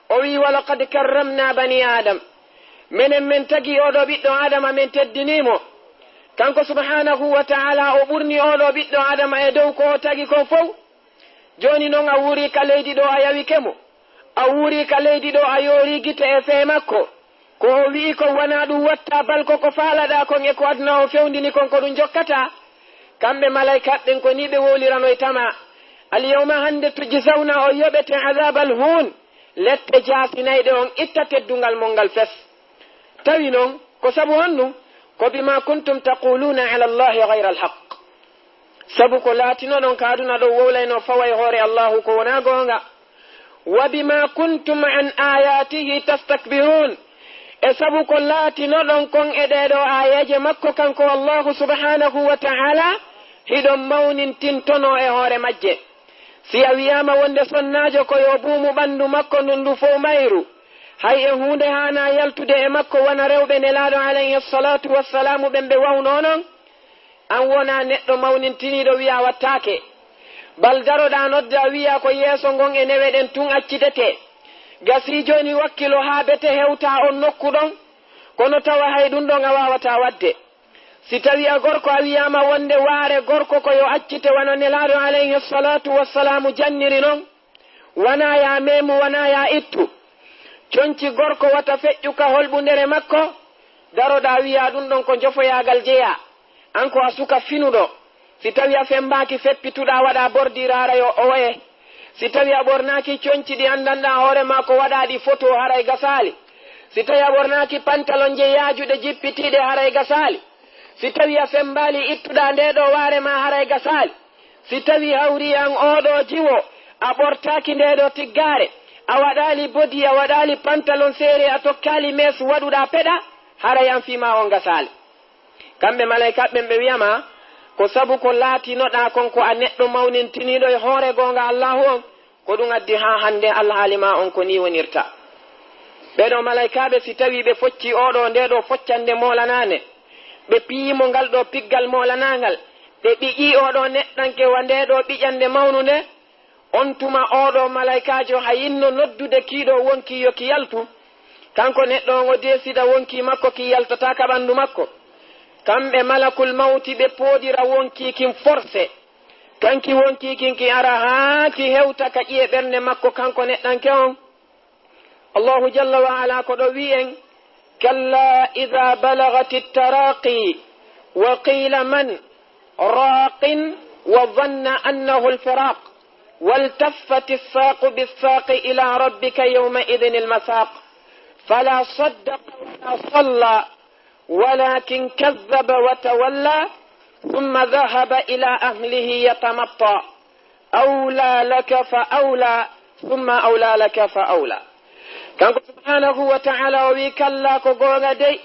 O wi'i, "Wa laqad karramna bani Adam." Menen men tagi oɗo ɓiɗɗo Adama, men teddini mo. Kanko subhanahu wa ta'ala o ɓurni oɗo ɓiɗɗo Adama e dow ko o tagi kon fow. Jooni non a wuuri ka leydi ɗo a yawike mo. A wuuri ka leydi ɗo a yoori gite e fee makko. Ko o wi'i kon wanaa ɗum watta bal ko ko faalaɗaa kon e ko aduna o fewndini kon ko ɗum jokkata. Kamɓe malaykaaɓe ɓen ko nii ɓe wowliranoyta ma. Al yawma hannde tujzawna on yoɓete azabal huun. Lette jaasinayɗe on itta teddungal mon ngal fes. Tawi non ko sabu honɗum? Ko bima kuntum taquluna ala Allahi ghayra alhaq. Sabu ko laatinoɗon ka aduna ɗon wowlayno fawa e hoore Allahu ko wonaa goonga. Wa bima kuntum an ayatihi tastakbirun. E sabu ko laatinoɗon kon e ɗee ɗoo aayeeje makko kanko Allahu subhanahu wa ta'ala, hiɗon mawnintintono e hoore majje. Si a wi'aama wonde sonnaajo ko yo buumu ɓanndu makko ndun ndu fow mayru, hay e huunde haanaa yaltude e makko wona rewɓe Nelaaɗo alayhi salatu wassalamu ɓen ɓe wawnoo non, an wonaa neɗɗo mawnintiniiɗo wi'aa wattaake. Bal daroɗaa noddaa wi'aa ko yeeso ngon e newe ɗen tun accitetee. Gasii jooni wakkilo haa bete hewtaa on nokku ɗon, kono tawa hay ɗun ɗon a waawataa waɗde. Si tawii a gorko a wi'aama wonde waare gorko ko yo accite wano Nelaaɗo alayhi salatu wassalamu janniri non, wanaa ya meemu, wanaa ya ittu. Conci gorko wata feƴƴu ka holɓundere makko, daroɗaa wi'aa ɗun ɗon ko njofoyaagal jeyaa. An ko a suka finuɗo. Si tawii a femmbaaki feppituɗaa waɗaa bordiire haray o oye. Si tawii a ɓornaaki conci ɗi anndanɗaa hoore maa ko waɗaa ɗi foto haray gasaali. Si tawii a ɓornaaki pantalon je yaajuɗe jippitiiɗe haray gasaali. Si tawii a femmbaali ittuɗaa ndee ɗoo waare maa haray gasaali. Si tawii hawri an oo ɗoo jiwo, a ɓortaaki ndee ɗoo tiggaare, a waɗaali bodi, a waɗaali pantalon seere, a tokkaali mees waɗuɗaa peɗa, haray an fii maa on gasaali. Kamɓe malaykaaɓe ɓen ɓe wi'a ma, ko sabu ko laatinoɗaa kon ko a neɗɗo mawnintiniiɗo e hoore goonga Allaahu on, ko ɗum addi haa hannde alhaali maa on ko nii wonirta. Ɓee ɗoo malaykaaɓe, si tawii ɓe foccii oo ɗoo, ndee ɗoo foccannde moolanaande, ɓe piyii mo ngal ɗoo piggal moolanaangal, ɓe ɓiƴii oo ɗoo neɗɗanke wa ndee ɗoo ɓiƴannde mawnunde, on tuma oo ɗoo malaykaajo hayinno noddude kii ɗoo wonkii yo ki yaltu. Kanko neɗɗo on o deesida wonkii makko kin yaltataa ka ɓanndu makko. Kamɓe malakul mawti ɓe pooɗira wonkii kin forse. Kanki wonkii kin ki ara haa ki hewta ka ƴiye ɓernde makko kanko neɗɗanke on. Allahu jalla wa ala ko ɗo wi'i en, "Kalla idha balagati taraqi wa qila man raqin wa dhanna annahu al-firaq waltaffati as-saqu bis-saqi ila rabbika yawma idhin al-masaq fala saddaqa wa la salla walakin kadhaba wa tawalla thumma dhahaba ila ahlihi yatamatta." Awla laka fa awla, thumma awla laka fa awla. Kanko subhanahu wa ta'ala o wi, "Kalla, ko goonga dey,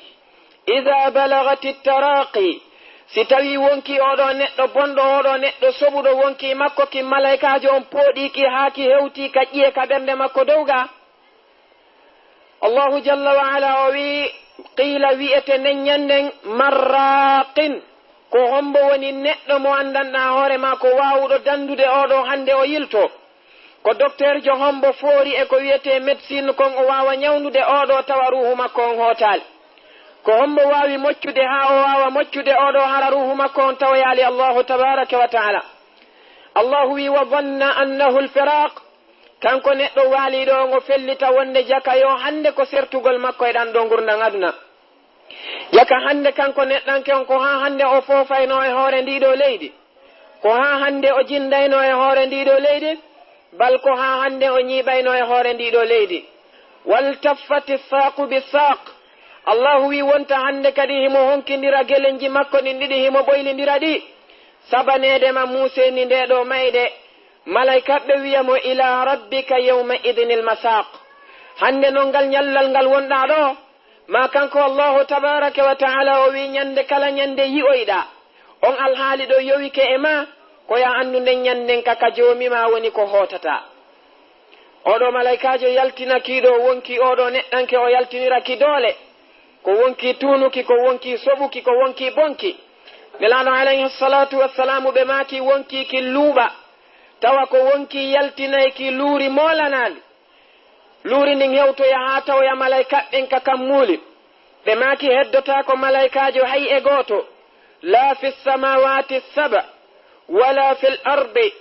idha balagati taraqi, si tawi wonki oɗo neɗɗo bonɗo, oɗo neɗɗo soɓuɗo wonki makko ki malaikaajo on pooɗi ki haa ki hewti ka ƴiye ka ɓernde makko dow ga." Allahu jalla wa ala o wi, "Qiila wi'ete nden ñanden, marraqin, ko hombo woni neɗɗo mo anndanɗaa hoore maa ko waawuɗo dandude oɗo hande o yilto? Ko dokteerjo hombo foori e ko wi'ete médecine kon o waawa ñawndude oɗo tawa ruuhu makko on hootaali? Ko hombo waawi moccude haa o waawa moccude oɗo hara ruuhu makko on tawoyaali Allahu tabaraka wa ta'ala?" Allahu wi, "Wa dhanna annahu al-firaq." Kanko neɗɗo waaliiɗo on o fellita wonde jaka yo hande ko sertugol makko e ɗan ɗo ngurndan aduna. Jaka hande kanko neɗɗanke on ko haa hande o foofaynoo e hoore ndii ɗoo leydi. Ko haa hande o jindaynoo e hoore ndii ɗoo leydi. Bal ko haa hande o ñiiɓaynoo e hoore ndii ɗoo leydi. Waltaffati saqu bi saq. Allahu wi wonta hande kadi himo honkindira gelenji makko ɗin ɗiɗi himo ɓoylindira ɗi. Sabaneede ma muuseendi ndee ɗoo mayde. Malaykaaɓe wi'a mo, "Ila rabbika yawma idhinil masaq." Hande non ngal ñallal ngal wonɗaa ɗoo, ma kanko Allahu tabaraka wa ta'ala o wi, "Ñande kala ñande yi'oyɗaa on alhaali ɗo yowike e ma, ko ya anndu nden ñanden ka, ka Joomi ma woni ko hootataa." Oɗo malaykaajo yaltina kiiɗo wonki oɗo neɗɗanke, o yaltinira ki doole. Ko wonki tuunuki, ko wonki soɓuki, ko wonki bonki. Nelaaɗo alayhi salatu wassalamu ɓe maaki wonki ki luuɓa. Tawa ko wonki yaltinay ki luuri moolanaandi. Luuri ndin hewtoya haa tawoya malaykaɓɓen ka kammuuli. Ɓe maaki heddotaako malaykaajo hay e gooto. La fi samawati saba, wala fil ardi.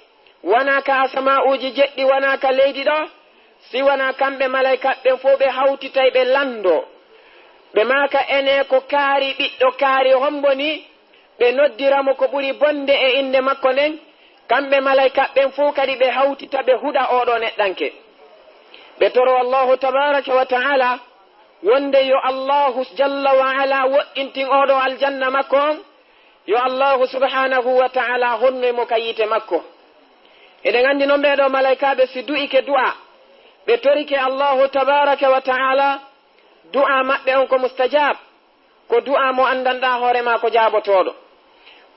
Wanaa ka asama'uuji jeɗɗi, wanaa ka leydi ɗo, si wanaa kamɓe malaykaaɓe ɓen fow ɓe hawtitay ɓe lanndoo. Ɓe maaka ene ko kaari ɓiɗɗo kaari hombo ni, ɓe noddira mo ko ɓuri bonde e innde makko nden, kamɓe malaykaaɓe ɓen fow kadi ɓe hawtita ɓe huɗa oɗo neɗɗanke. Ɓe toro Allahu tabaraka wa ta'ala wonde yo Allahu jalla wa ala woɗɗintin oɗo aljanna makko on, yo Allahu subhanahu wa ta'ala honnoy mo ka yiite makko. Eɗen anndi non ɓee ɗoo malaykaaɓe si du'ike du'a, ɓe torike Allahu tabaraka wa ta'ala, du'a maɓɓe on ko mustajab, ko du'a mo anndanɗaa hoore maa ko jaabotooɗo.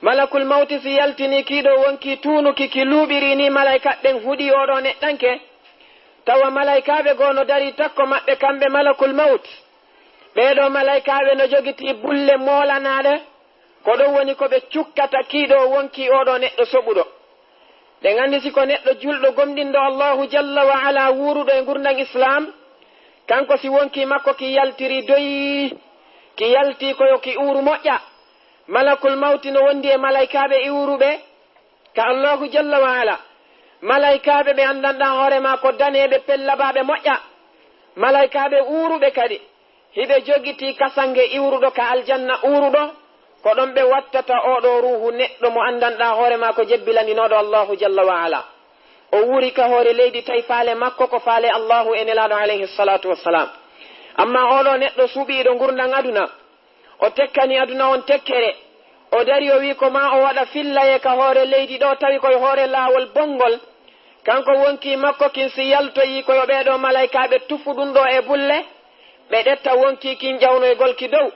Malakul mawti si yaltini kiiɗo wonki tuunuki ki luuɓiri ni malaykaaɓe ɓen huɗi oɗo neɗɗanke, tawa malaykaaɓe goo no darii takko maɓɓe kamɓe malakul mawt. Ɓee ɗoo malaykaaɓe no jogitii bulle moolanaaɗe, ko ɗon woni ko ɓe cukkata kiiɗo wonki oɗo neɗɗo soɓuɗo. Ɗen anndi si ko neɗɗo julɗo gomɗinɗo Allahu jalla wa ala wuuruɗo e ngurndan Islam, kanko si wonki makko ki yaltiri doyi, ki yalti ko yo ki uuru moƴƴa. Malakul mawti no wondi e malaykaaɓe iwruɓe ka Allahu jalla wa ala. Malaykaaɓe ɓe anndanɗaa hoore maa ko daneeɓe pellabaaɓe moƴƴa. Malaykaaɓe uuruɓe kadi. Hiɓe jogitii kasange iwruɗo ka aljanna uuruɗo, ko ɗon ɓe wattata oɗo ruuhu neɗɗo mo anndanɗaa hoore maa ko jebbilaninooɗo Allahu jalla wa ala. O wuuri ka hoore leydi tawi faale makko ko faale Allahu e Nelaaɗo alayhi salatu wassalam. Amma oɗo neɗɗo suɓiiɗo ngurndan aduna, o tekkani aduna on tekkere, o dari o wi'i ko maa o waɗa fillaye ka hoore leydi ɗo tawi koye hoore laawol bonngol, kanko wonki makko kin si yaltoyii ko yo ɓee ɗoo malaykaaɓe tufu ɗum ɗoo e bulle, ɓe ɗetta wonki kin ƴawnoygol ki dow.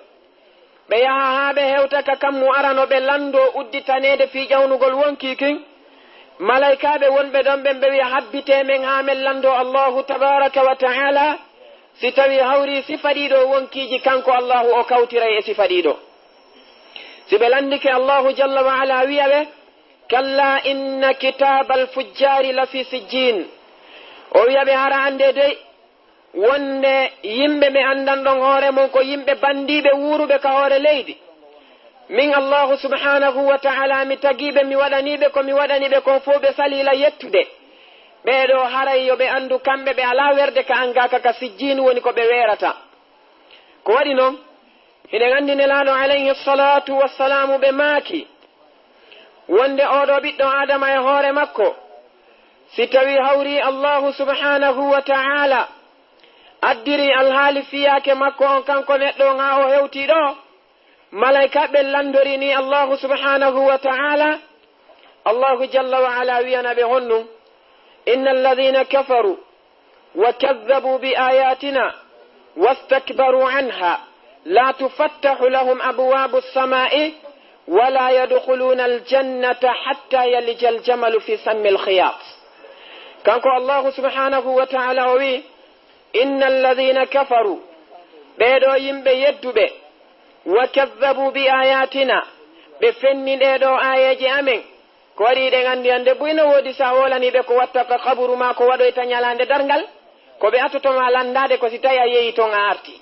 Ɓe yaha haa ɓe hewta ka kammu arano ɓe lanndoo udditaneede fii ƴawnugol wonki kin. Malaykaaɓe wonɓe ɗon ɓen ɓe wi'a habbitee men haa men lanndoo Allahu tabaraka wa ta'ala si tawii hawrii sifa ɗii ɗoo wonkiiji kanko Allahu o kawtiray e sifa ɗii ɗoo. Si ɓe lanndike Allahu jalla wa ala wi'a ɓe, kalla inna kitaabal fujjaari la fi sijjiin. O wi'a ɓe hara anndee dey, wonde yimɓe ɓe anndanɗon hoore mon ko yimɓe banndiiɓe wuuruɓe ka hoore leydi. Min Allahu subhanahu wa ta'ala mi tagiiɓe mi waɗaniiɓe ko mi waɗaniɓe kon fow ɓe saliila yettude. Ɓee ɗoo haray yo ɓe anndu kamɓe ɓe alaa werde ka an gaa ka ka sijjiin woni ko ɓe weerata. Ko waɗi non, hiɗen anndi Nelaaɗo alayhi salatu wassalamu ɓe maaki, wonde oɗo ɓiɗɗo Aadama e hoore makko, si tawii hawrii Allahu subhanahu wa ta'ala addiri alhaali fiyaake makko on kanko neɗɗo on haa o hewtii ɗoo, malaykaaɓe ɓen lanndori nii Allahu subhanahu wa ta'ala, Allahu jalla wa ala wi'ana ɓe honɗum, inna alladhina kafaru وكذبوا بآياتنا واستكبروا عنها لا تفتح لهم أبواب السماء ولا يدخلون الجنة حتى يلج الجمل في سم الخياط. Kanko Allahu subhanahu wa ta'ala o wi'i, inna alladhina kafaru, ɓee ɗoo yimɓe yedduɓe, wa kadhabu bi ayatina, ɓe fenni ɗee ɗoo aayeeje amen, ko waɗi hiɗen anndi hannde buy no woodi si a hoolanii ɓe ko watta ka kaburu maa ko waɗoyta ñalaande darngal, ko ɓe atoto maa lanndaade ko si tawii a yehi ton a artii.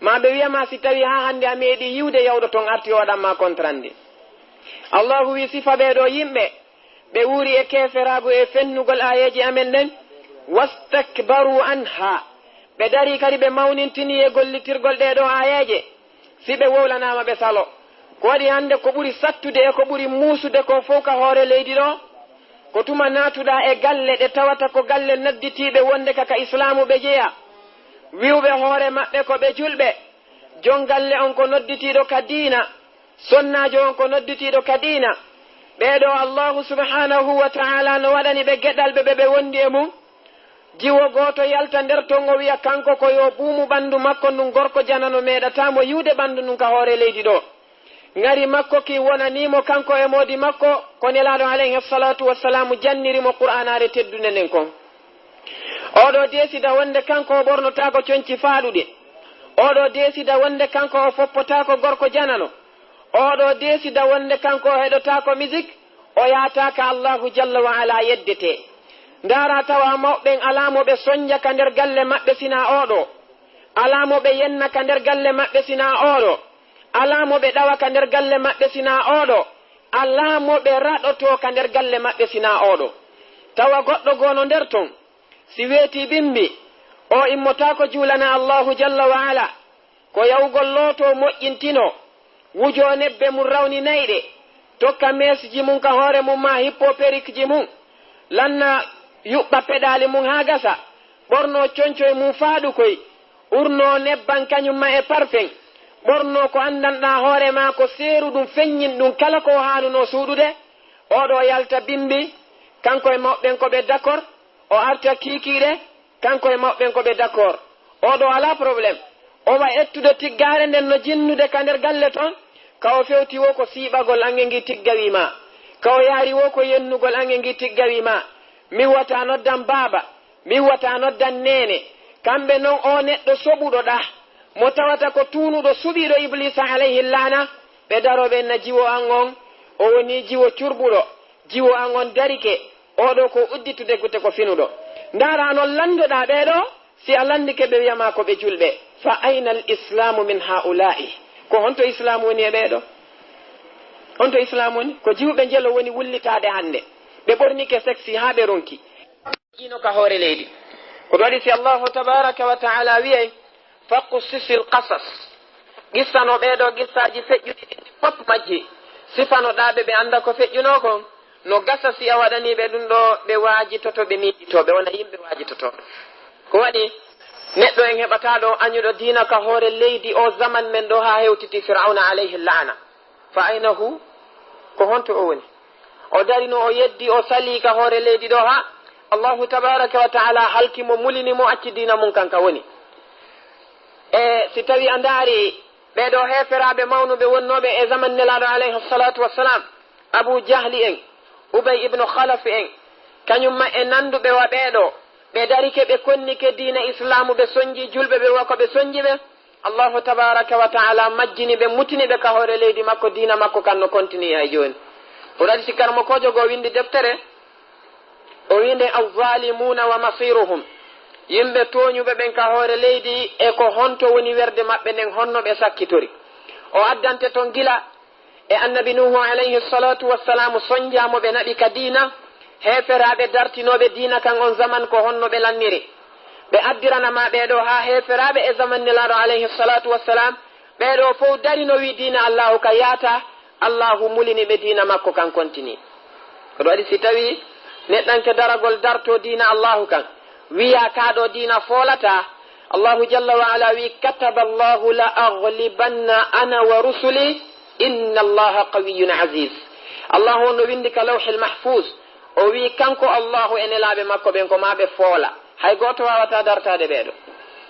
Maa ɓe wi'a maa si tawii haa hannde a meeɗii yi'ude yawɗo ton artii o waɗan maa kontrandi. Allahu wi'i sifa ɓee ɗoo yimɓe, ɓe wuuri e keeferaagu e fennugol aayeeje amen ɗen, wastakbaru anha, ɓe darii kadi ɓe mawnintinii e gollitirgol ɗee ɗoo aayeeje. Si ɓe wowlanaama ɓe salo. Ko waɗi hannde ko ɓuri sattude e ko ɓuri muusude kon fow ka hoore leydi ɗoo, ko tuma naatuɗaa e galle ɗe tawata ko galle nodditiiɓe wonde ka ka Islaamu ɓe jeyaa, wi'uɓe hoore maɓɓe ko ɓe julɓe, jon galle on ko nodditiiɗo ka diina, sonnaajo on ko nodditiiɗo ka diina. Ɓee ɗoo Allahu subhanahu wa ta'ala no waɗani ɓe geɗal ɓe ɓe ɓe wondi e mum, jiwo gooto yalta nder ton, o wi'a kanko ko yo buumu ɓanndu makko ndun gorko janano meeɗataa mo yi'ude ɓanndu ndun ka hoore leydi ɗoo. Ŋari makko kin wonanii mo kanko e moodi makko, ko Nelaaɗo alayhi salatu wassalamu janniri mo Qur'aanaare teddunde nden kon. Oɗo deesida wonde kanko o ɓornotaako conci faaɗuɗe. Oɗo deesida wonde kanko o foppotaako gorko janano. Oɗo deesida wonde kanko o heɗotaako misik, o yaataaka Allahu jalla wa ala yeddete. Ndaara tawa mawɓen alaa mo ɓe sonja ka nder galle maɓɓe sinaa oɗo. Alaa mo ɓe yenna ka nder galle maɓɓe sinaa oɗo. Alaa mo ɓe ɗawa ka nder galle maɓɓe sinaa oɗo. Alaa mo ɓe raɗoto ka nder galle maɓɓe sinaa oɗo. Tawa goɗɗo goo no nder ton. Si weetii bimbi, o immotaako juulana Allahu jalla wa ala. Ko yawgol looto moƴƴintino, wujo nebbe mum rawninayɗe, tokka meesji mum ka hoore mum maa hippo perikji mum, lanna yuɓɓa peɗaali mum haa gasa, ɓorno concoy mum faaɗukoy, urno nebban kañum ma e parfeŋ, ɓorno ko anndanɗaa hoore maa ko seeruɗum feññinɗum kala ko o haanunoo suuɗude, oɗo yalta bimbi, kanko e mawɓen ko ɓe dakor, o arta kiikiiɗe, kanko e mawɓen ko ɓe dakor. Oɗo alaa problème. O wa ettude tiggaare nden no jinnude ka nder galle ton, ka o fewti wo ko siiɓagol an e ngii tigga wii maa. Ka o yaari wo ko yennugol an e ngii tigga wii maa. Mi wata noddan baaba, mi wata noddan neene. Kamɓe non o neɗɗo soɓuɗo ɗa, mo tawata ko tuunuɗo suɓiiɗo Ibliisa alayhi laana, ɓe daroo ɓe na jiwo an on, o wonii jiwo curɓuɗo, jiwo an on darike, oɗo ko udditude gute ko finuɗo. Ndaara non lanndoɗaa ɓee ɗoo, si a lanndike ɓe wiya maa ko ɓe julɓe. Fa ayna al islaamu min haa'ulaa'i? Ko honto islaamu woni e ɓee ɗoo? Honto islaamu woni? Ko jiwɓe njelo woni wullitaade hannde. Ɓe ɓornike seksi haa ɓe ronki. Ino ka hoore leydi. Ko ɗum waɗi si Allahu tabaaraka wa ta'ala wiyay, "Faqsusil qasas." Qissano ɓee ɗoo qissaaji feƴƴuɗi ɗin fof majji. Sifanoɗaa ɓe, ɓe annda ko feƴƴunoo kon. No gasa si a waɗanii ɓe ɗum ɗoo, ɓe waajitoto, ɓe miijitoo, ɓe wona yimɓe waajitotooɓe. Ko waɗi neɗɗo en heɓataa ɗo añuɗo diina ka hoore leydi o zaman men ɗo haa hewtiti Fir'awna alayhi la'ana. Fa ayna hu? Ko honto o woni? O darino, o yeddi, o salii ka hoore leydi ɗo haa Allahu tabaaraka wa ta'ala halki mo, mulini mo, acci diina mum kan ka woni. E si tawi a ndaari ɓee ɗoo heeferaaɓe mawnuɓe wonnooɓe e zaman Nelaaɗo alayhi salatu wassalam, Abu Jahli en, Ubay ibnu Khalaf en, kañum ma e nannduɓe wa ɓee ɗoo, ɓe darike, ɓe konnike diina Islaamu, ɓe sonji julɓe, ɓe wa ko ɓe sonji ɓe. Allahu tabaaraka wa ta'ala majjini ɓe, mutini ɓe ka hoore leydi makko, diina makko kan no kontini hay jooni. O ɗaɗi si karamokoojo goo winndi deftere, o wi'i nde, "Al-zalimuuna wa masiruhum." Yimɓe tooñuɓe ɓen ka hoore leydi e ko honto woni werde maɓɓe nden, honno ɓe sakkitori. O addante ton gila e Annabi Nuuhu alayhi salatu wassalamu sonjaa mo ɓe naɓi ka diina, heeferaaɓe dartinooɓe diina kan on zaman ko honno ɓe lanniri. Ɓe addirana ma ɓee ɗoo haa heeferaaɓe e zaman Nelaaɗo alayhi salatu wassalam, ɓee ɗoo fow darino wi diina Allaahu ka yaata, Allaahu mulini ɓe diina makko kan kontini. Ko ɗum waɗi si tawi neɗɗanke daragol darto diina Allaahu kan, wiya kaa ɗoo diina foolataa, Allahu jalla wa ala wi, "Kataba Allahu la aghlibanna ana wa rusuli, inna Allaha qawiyyun aziz." Allahu on no windi ka Lawhil Mahfuz, o wi kanko Allahu e nelaaɓe makko ɓen ko ma ɓe foola. Hay gooto waawata dartaade ɓee ɗoo.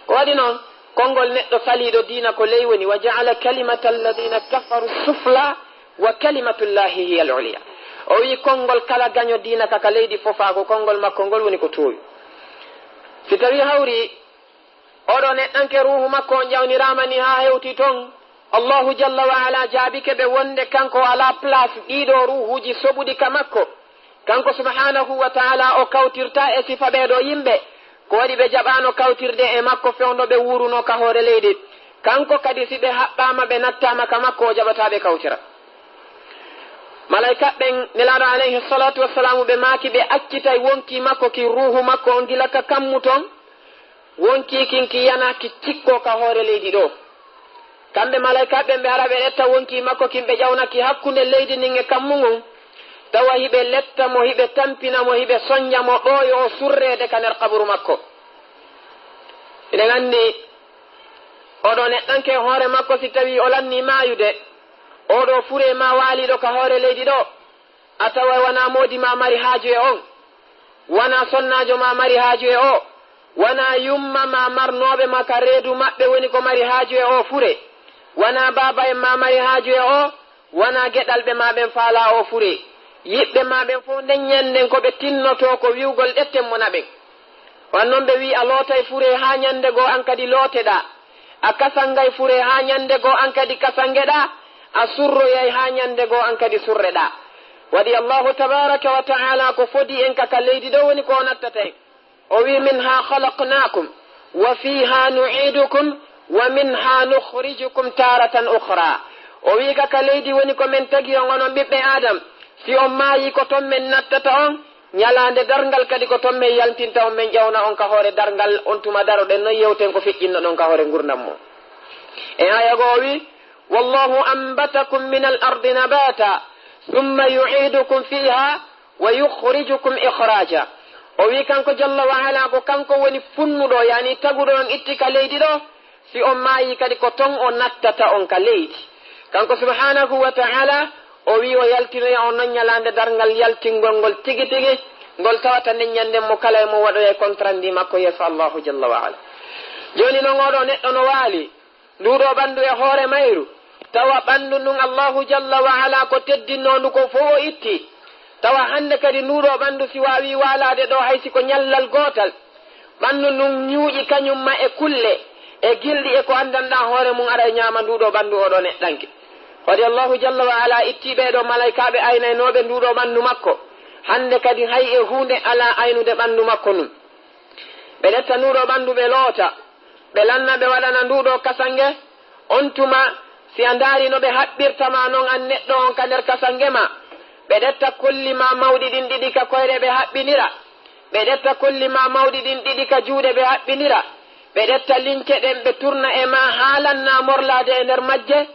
Ko waɗi noon, konngol neɗɗo saliiɗo diina ko ley woni, "Wa ja'ala kalimata alladhina kafaru sufla, wa kalimatullahi hiya al-ulya." O wi konngol kala gaño diina ka, ka leydi fofaa ko konngol makko ngol woni ko toowi. Si tawi hawri Oɗo neɗɗanke ruuhu makko on ƴawniraama ni haa hewti ton. Allahu jalla wa ala jaabike ɓe wonde kanko o alaa place ɗiɗo ruuhuuji soɓuɗi ka makko. Kanko subhanahu wa ta'ala o kawtirta e sifa ɓee ɗoo yimɓe. Ko waɗi ɓe jaɓaano kawtirde e makko fewndo ɓe wuurunoo ka hoore leydi. Kanko kadi si ɓe haɓɓaama ɓe nattaama ka makko o jaɓataa ɓe kawtira. Malaykaaɓe ɓen, Nelaaɗo alayhi salatu wassalamu, ɓe maaki ɓe accitay wonkii makko ki ruuhu makko on gila ka kammu ton. Wonkii kin ki yana ki cikkoo ka hoore leydi ɗoo. Kamɓe malaykaaɓe ɓen ɓe ara ɓe ƴetta wonkii makko kin ɓe ƴawna ki hakkunde leydi ndin e kammu ngun. Tawa hiɓe letta mo, hiɓe tampina mo, hiɓe sonja mo ɗoo yo o surreede ka nder qaburu makko. Hiɗen anndi oɗo neɗɗanke hoore makko si tawii o lannii maayude, oɗo furee maa waaliiɗo ka hoore leydi ɗoo, a tawa wanaa moodi maa mari haaju e on, wanaa sonnaajo maa mari haaju e oo, wanaa yumma maa marnooɓe maa ka reedu maɓɓe woni ko mari haaju e oo fure, wanaa baaba en maa mari haaju e oo, wanaa geɗalɓe maa ɓen faalaa oo fure. Yiɓɓe maa ɓen fow nden ñannden ko ɓe tinnotoo ko wi'ugol ɗetten mo naɓen. Wan non ɓe wi'i a lootay furee haa ñannde goo an kadi looteɗaa, a kasangay furee haa ñannde goo an kadi kasangeɗaa, a surroyay haa ñannde goo an kadi surreɗaa. Waɗi Allaahu tabaaraka wa ta'aala ko fodi en ka, ka leydi ɗoo woni ko o nattata en. O wi'i, "Minhaa khalaqnaakum, wa fiihaa nu'iidukum, wa minhaa nukhrijukum taaratan ukhraa." O wi'i ka, ka leydi woni ko men tagi on, onon ɓiɓɓe Aadam. Si on maayii, ko ton men nattata on, ñalaande darngal kadi ko ton men yaltinta on, men ƴawna on ka hoore darngal, on tuma daroɗen non yewten ko feƴƴinnoɗon ka hoore ngurndan mon. E aaya goo o wi'i, "Wallaahu anbatakum minal ardi nabaataa, summa yu'iidukum fiihaa, wa yukhrijukum ikhraajaa." O wi'i kanko jalla wa ala ko kanko woni funnuɗo, yaani taguɗo on itti ka leydi ɗoo, si on maayii kadi ko ton o nattata on ka leydi. Kanko subhaanahu wa ta'aala, o wi'i o yaltinoya on non ñalaande darngal yaltingol ngol tigi tigi, ngol tawata nden ñannden mo kala e mon waɗoyay kontrandi makko yeeso Allaahu jalla wa ala. Jooni non oo ɗoo neɗɗo no waali, nduu ɗoo ɓanndu e hoore mayru, tawa ɓanndu ndun Allaahu jalla wa ala ko teddinnoondu ko fow o itti. Tawa hannde kadi nduu ɗoo ɓanndu si waawii waalaade ɗoo hay si ko ñallal gootal, ɓanndu ndun ñuuƴi kañum ma e kulle, e gilɗi e ko anndanɗaa hoore mun ara e ñaama nduu ɗoo ɓanndu oo ɗoo neɗɗanke. Waɗi Allaahu jalla wa ala ittii ɓee ɗoo malaykaaɓe aynaynooɓe nduu ɗoo ɓanndu makko. Hannde kadi hay e huunde alaa aynude ɓanndu makko ndun. Ɓe ɗetta nduu ɗoo ɓanndu ɓe loota, ɓe lanna ɓe waɗana nduu ɗoo kasange. On tuma, si a ndaari no ɓe haɓɓirta ma non an neɗɗo on ka nder kasange ma, ɓe ɗetta kolli ma mawɗi ɗin ɗiɗi ka koyɗe ɓe haɓɓinira, ɓe ɗetta kolli ma mawɗi ɗin ɗiɗi ka juuɗe ɓe haɓɓinira, ɓe ɗetta lince ɗen ɓe turna e ma haa lannaa morlaade e nder majje,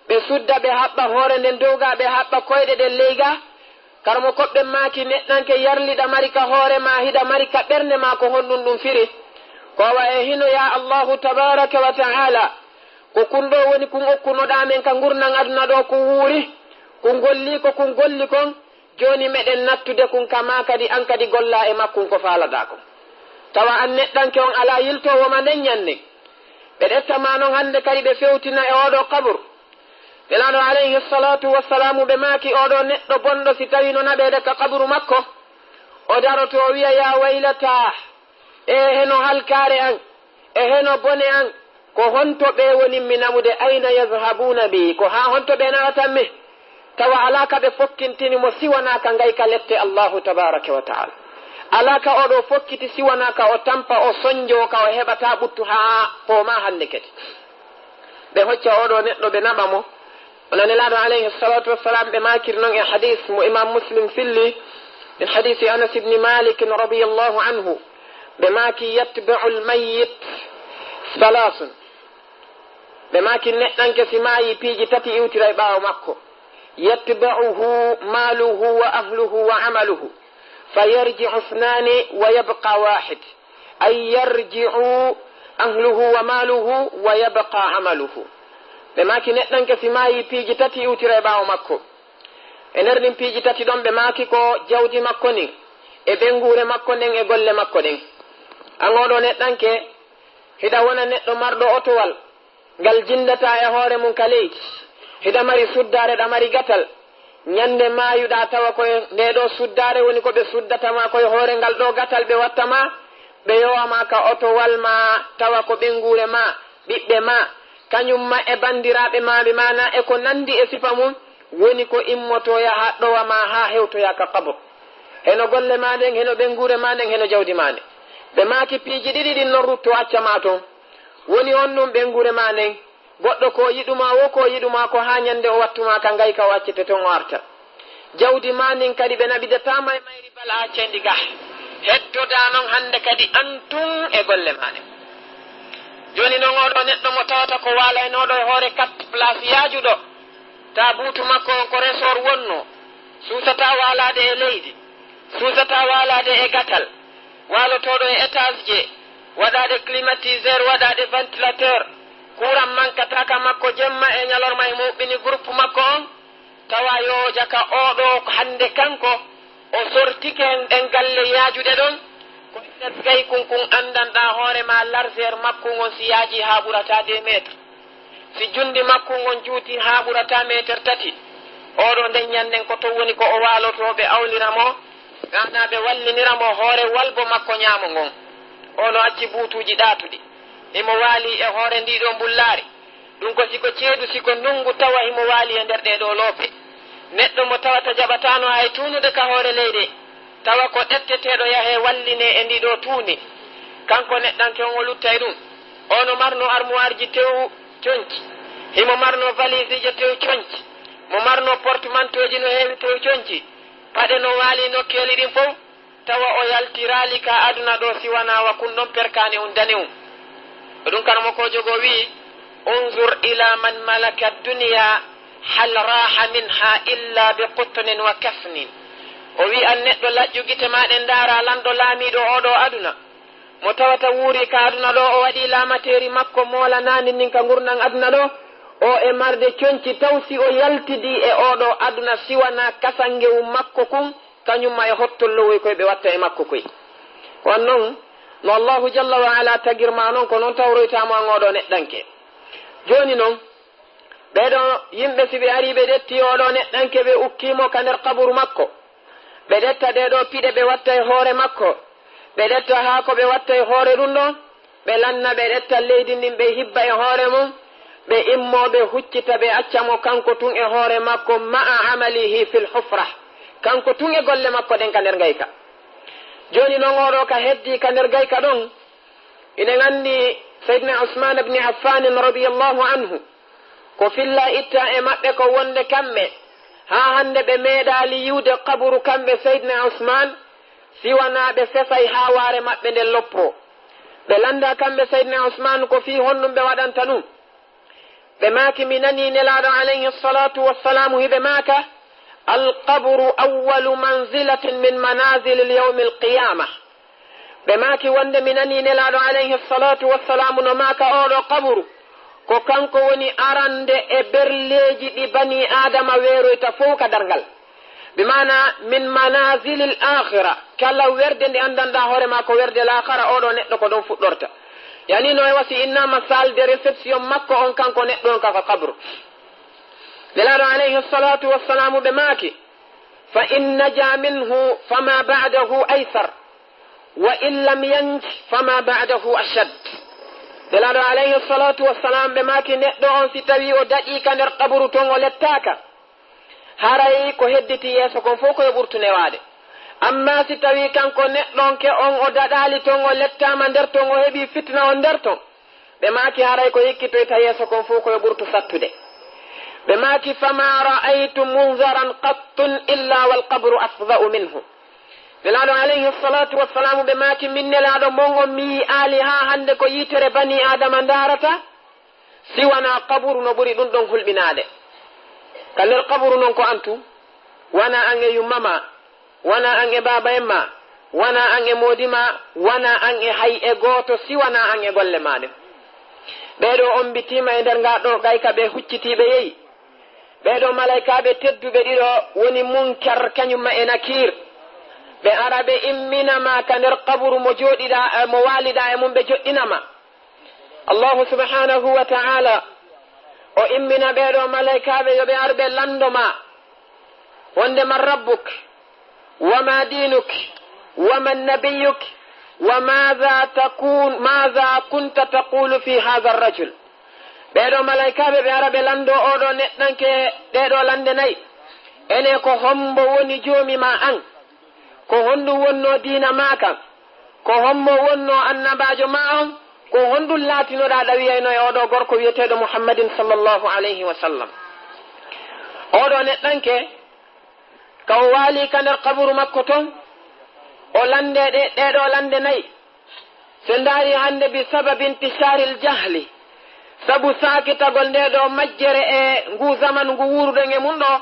ɓe sudda ɓe haɓɓa hoore nden dow gaa, ɓe haɓɓa koyɗe ɗen ley gaa. Karmo koɓɓe maaki, neɗɗanke, yarli ɗa mari ka hoore ma, hiɗa mari ka ɓernde ma, ko honɗun ɗun firi? Ko wa e hino, yaa Allaahu tabaaraka wa ta'aala, ko kun ɗoo woni kun okkunoɗaa men ka ngurndan aduna ɗoo, kun wuuri, kun golli ko kun golli kon, jooni meɗen nattude kun ka maa kadi, an kadi gollaa e makkun ko faalaɗaa kon. Tawa an neɗɗanke on alaa yiltoowo ma nden ñannden. Ɓe ɗetta ma non hannde kadi ɓe fewtina e oo ɗoo qaburu. Nelaaɗo alayhi salaatu wassalaamu ɓe maaki, oo ɗoo neɗɗo bonɗo si tawii no naɓeede ka qaburu makko, o daroto o wi'a, "Yaa waylataa, e heno halkaare an, e heno bone an, ko honto ɓee woni mi naɓude, ayna yazhabuuna bi, ko haa honto ɓee naɓatan mi?" Tawa alaa ka ɓe fokkintini mo si wanaa ka ngayka lette Allaahu tabaaraka wa ta'aala. Alaa ka oo ɗoo fokkiti si wanaa ka o tampa, o sonjoo ka o heɓataa ɓuttu haa poomaa hannde kadi. Ɓe hocca oo ɗoo neɗɗo, ɓe naɓa mo. Wano Nelaaɗo alayhi salaatu wassalam ɓe maakiri non e hadiis mo Imaam Muslim filli, min hadiisi Anas ibni Maalik radiyallaahu anhu. Ɓe maaki, "Yatba'ul mayyit salaasun." Ɓe maaki, neɗɗanke si maayii, piiji tati iwtiray ɓaawo makko. "Yatba'uhu maaluhu wa ahluhu wa amaluhu, fa yarji'u isnaani wa yabqa waahid." Ay yarji'u ahluhu wa maaluhu wa yabqa amaluhu. Ɓe maaki, neɗɗanke si maayii, piiji tati iwtiray ɓaawo makko. E nder ɗin piiji tati ɗon, ɓe maaki ko jawdi makko ndin, e ɓeynguure makko nden, e golle makko ɗen. An oo ɗoo neɗɗanke, hiɗa wona neɗɗo marɗo otowal, ngal jinndataa e hoore mun ka leydi. Hiɗa mari suddaare, ɗa mari gatal. Ñande maayuɗaa, tawa ko e ndee ɗoo suddaare woni ko ɓe suddata ma, ko e hoore ngal ɗoo gatal ɓe watta ma, ɓe yowa ma ka otowal ma, tawa ko ɓeynguure ma, ɓiɓɓe ma, kañum ma e banndiraaɓe ma, ɓe maana e ko nanndi e sifa mun, woni ko immotoya haa ɗowa ma, haa hewtoya ka qabru. Heno golle ma ɗen, heno ɓeynguure ma nden, heno jawdi ma nden. Ɓe maaki, piiji ɗiɗi ɗin non rutto acca ma ton. Woni honɗun? Ɓeynguure ma nden, goɗɗo ko yiɗu ma, wo ko yiɗu ma, ko haa ñande o wattu ma ka ngayka, o accete ton, o arta. Jawdi ma ndin kadi ɓe naɓidata ma e mayri bala, accay ndi gaa. Heddodaa non hannde kadi an tun e golle ma ɗen. Jooni non oo ɗoo neɗɗo mo tawata ko waalaynooɗo e hoore quatre places yaajuɗo, taabuutu makko on ko resort wonnoo, suusataa waalaade e leydi, suusataa waalaade e gatal, waalotooɗo e étage je, waɗaade climatiseur, waɗaade ventilateur, courant mankataa ka makko jemma e ñalorma, himo huɓɓini groupe makko on, tawa yo o jaka oo ɗoo hannde kanko, o sortike ɗen galle yaajuɗe ɗon, ko nder gaykun kun anndanɗaa hoore maa largeur makkun on si yaajii haa ɓurataa deux mètres. Si junndi makkun on juutii haa ɓurataa meeter tati, oo ɗoo nden ñannden ko ton woni ko o waalotoo, ɓe awnira mo, maanaa ɓe wallinira mo hoore walbo makko ñaamo ngon. O no acci buutuuji ɗaatuɗi. Himo waali e hoore ndii ɗoo mbullaari. Ɗum ko si ko ceeɗu, si ko ndunngu, tawa himo waali e nder ɗee ɗoo loope. Neɗɗo mo tawata jaɓataano hay tuunude ka hoore leyɗe, tawa ko ɗetteteeɗo yahee wallinee e ndii ɗoo tuuni. Kanko neɗɗanke on o lutta e ɗum. O no marno armuwaarji tew conci. Himo marno valiisiije tew conci. Mo marno portmantooji no heewi tew conci. Paɗe no waali nokkeeli ɗin fow. Tawa o yaltiraali ka aduna ɗoo si wanaa wa kun ɗon perkaani un dani un. Ko ɗum karamokoojo goo wi'i, "Unzur ila man malaka dunya hal raha minha illa bi qutnin wa kafnin." O wi'i, "An neɗɗo, laƴƴu gite maa ɗen, ndaara lanɗo laamiiɗo oo ɗoo aduna. Mo tawata wuuri ka aduna ɗoo, o waɗi laamateeri makko moolanaandi ndin ka ngurndan aduna ɗoo, o e marde conci, taw si o yaltidii e oo ɗoo aduna si wanaa kasangewu makko kun, kañum ma e hottollowoy koy ɓe watta e makko koy." Wan non no Allahu jalla wa ala tagir ma non, ko non tawroytaa mo an oo ɗoo neɗɗanke. Jooni non, ɓee ɗoo yimɓe, si ɓe arii ɓe ƴettii oo ɗoo neɗɗanke, ɓe ukkii mo ka nder qaburu makko, ɓe ƴetta ɗee ɗoo piɗe ɓe watta e hoore makko, ɓe ƴetta haako ɓe watta e hoore ɗum ɗoo, ɓe lanna, ɓe ƴetta leydi ndin, ɓe hibba e hoore mum, ɓe immoo, ɓe huccita, ɓe acca mo kanko tun e hoore makko, ma'a amalihi fil hufra. Kanko tun e golle makko ɗen ka nder ngayka. Jooni non, oo ɗoo ka heddii ka nder ngayka ɗon, hiɗen anndi Sayyidina Usmaan ibn Affaan radiyallahu anhu, ko filla itta e maɓɓe ko wonde kamɓe, haa hannde ɓe meeɗaali yi'ude qaburu kamɓe Sayyidina Usmaan, si wanaa ɓe fesay haa waare maɓɓe nden loppoo. Ɓe lanndaa kamɓe Sayyidina Usmaan ko fii honɗum ɓe waɗanta ɗum. Ɓe maaki, "Mi nanii Nelaaɗo alayhi salaatu wassalaamu hiɓe maaka, 'Al qabru awwalu manzilatin min manazilil yawmil qiyama.'" Ɓe maaki wonde mi nanii Nelaaɗo alayhi salaatu wassalaamu no maaka, oo ɗoo qaburu ko kanko woni arande e berleeji ɗi banii Aadama weeroyta fow ka darngal. Bi maana, min manazilil akhira, kala werde nde anndanɗaa hoore maa ko werde laakhara, oo ɗoo neɗɗo ko ɗon fuɗɗorta. Yani no e wasi innama salle de réception makko on, kanko neɗɗo on ka, ka qabru. Nelaaɗo alayhi salatu wassalamu ɓe maaki, "Fa in naja minhu fama ba'dahu aysar, wa in lam yanj fama ba'dahu ashad." Nelaaɗo alayhi salatu wassalam ɓe maaki, neɗɗo on si tawi o daɗi ka nder qaburu ton o lettaaka, haray ko hedditi yeeso kon fow ko yo ɓurtu newaade. Amma si tawi kanko neɗɗonke on o daɗaali ton, o lettaama nder ton, o heɓi fitna on nder ton, ɓe maaki haray ko yikkitoyta yeeso kon fow ko yo ɓurtu sattude. Ɓe maaki, "Fama ra'aytu munzaran qattun illa wal qabru afda'u minhu." Nelaaɗo alayhi salatu wassalamu ɓe maaki, min Nelaaɗo mon on mi yi'aali haa hannde ko yitere bani Aadama ndaarata, si wanaa qaburu no ɓuri ɗum ɗon hulɓinaade. Ka nder qaburu non ko antu, wanaa an e yumma ma, wanaa an e baaba en ma, wanaa an e moodi ma, wanaa an e hay e gooto, si wanaa an e golle maa ɗen. Ɓee ɗoo ombitiima e nder ngaa ɗoo gayka, ɓe huccitiiɓe yehi. Ɓee ɗoo malaykaaɓe tedduɓe ɗiɗo woni Munkar kañum ma e Nakiir. Ɓe ara ɓe immina ma ka nder qaburu mo jooɗiɗaa, eh, mo waaliɗaa e mum, ɓe joɗɗina ma. Allahu subhanahu wa ta'ala o immina ɓee ɗoo malaykaaɓe yo ɓe ar ɓe lanndo ma. Wonde man rabbuk, wa ma dinuk, wa man nabiyuk, wa maza takun, maza kunta taqulu fi hadha ar-rajul. Ɓee ɗoo malaykaaɓe ɓe ara ɓe lanndo oo ɗoo neɗɗanke ɗee ɗoo lannde nay. Ene ko hombo woni joomi ma an? Ko honɗum wonnoo diina maa kan? Ko hombo wonnoo annabaajo maa on? Ko honɗum laatinoɗaa ɗa wiyayno e oo ɗoo gorko wiyeteeɗo Muhammadin sallallahu alayhi wa sallam? Oo ɗoo neɗɗanke, ka o waali ka nder qaburu makko ton, o lande ɗe, ɗee ɗoo lande nay. So ndaari hannde, bi sababi intisharil jahli, sabu saakitagol ndee ɗoo majjere e nguu zaman ngu wuuruɗen e mum ɗoo,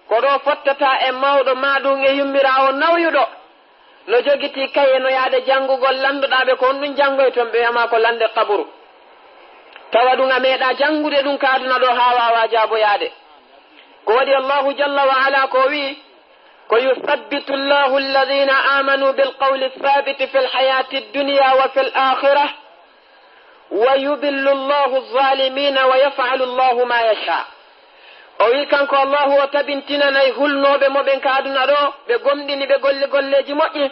ko ɗoo fottata e mawɗo maa ɗum e yummiraawo nawyuɗo, no jogitii kaye no yaade janngugol, lanndoɗaa ɓe ko honɗum janngoyton, ɓe wi'a ma ko lande qaburu. Tawa ɗum a meeɗaa janngude ɗum ka aduna ɗoo haa waawaa jaaboyaade. Ko waɗi Allahu jalla wa ala ko o wi'i, ko, "Yuthabbitu Allahu alladhina amanu bil qawli thabiti fil hayati dunya wa fil akhirah, wa yudhillu Allahu adh-dhalimina wa yaf'alu Allahu ma yasha." O wi'i kanko Allahu o tabintinanay hulnooɓe mo ɓen ka aduna ɗoo, ɓe gomɗini, ɓe golli golleeji moƴƴi,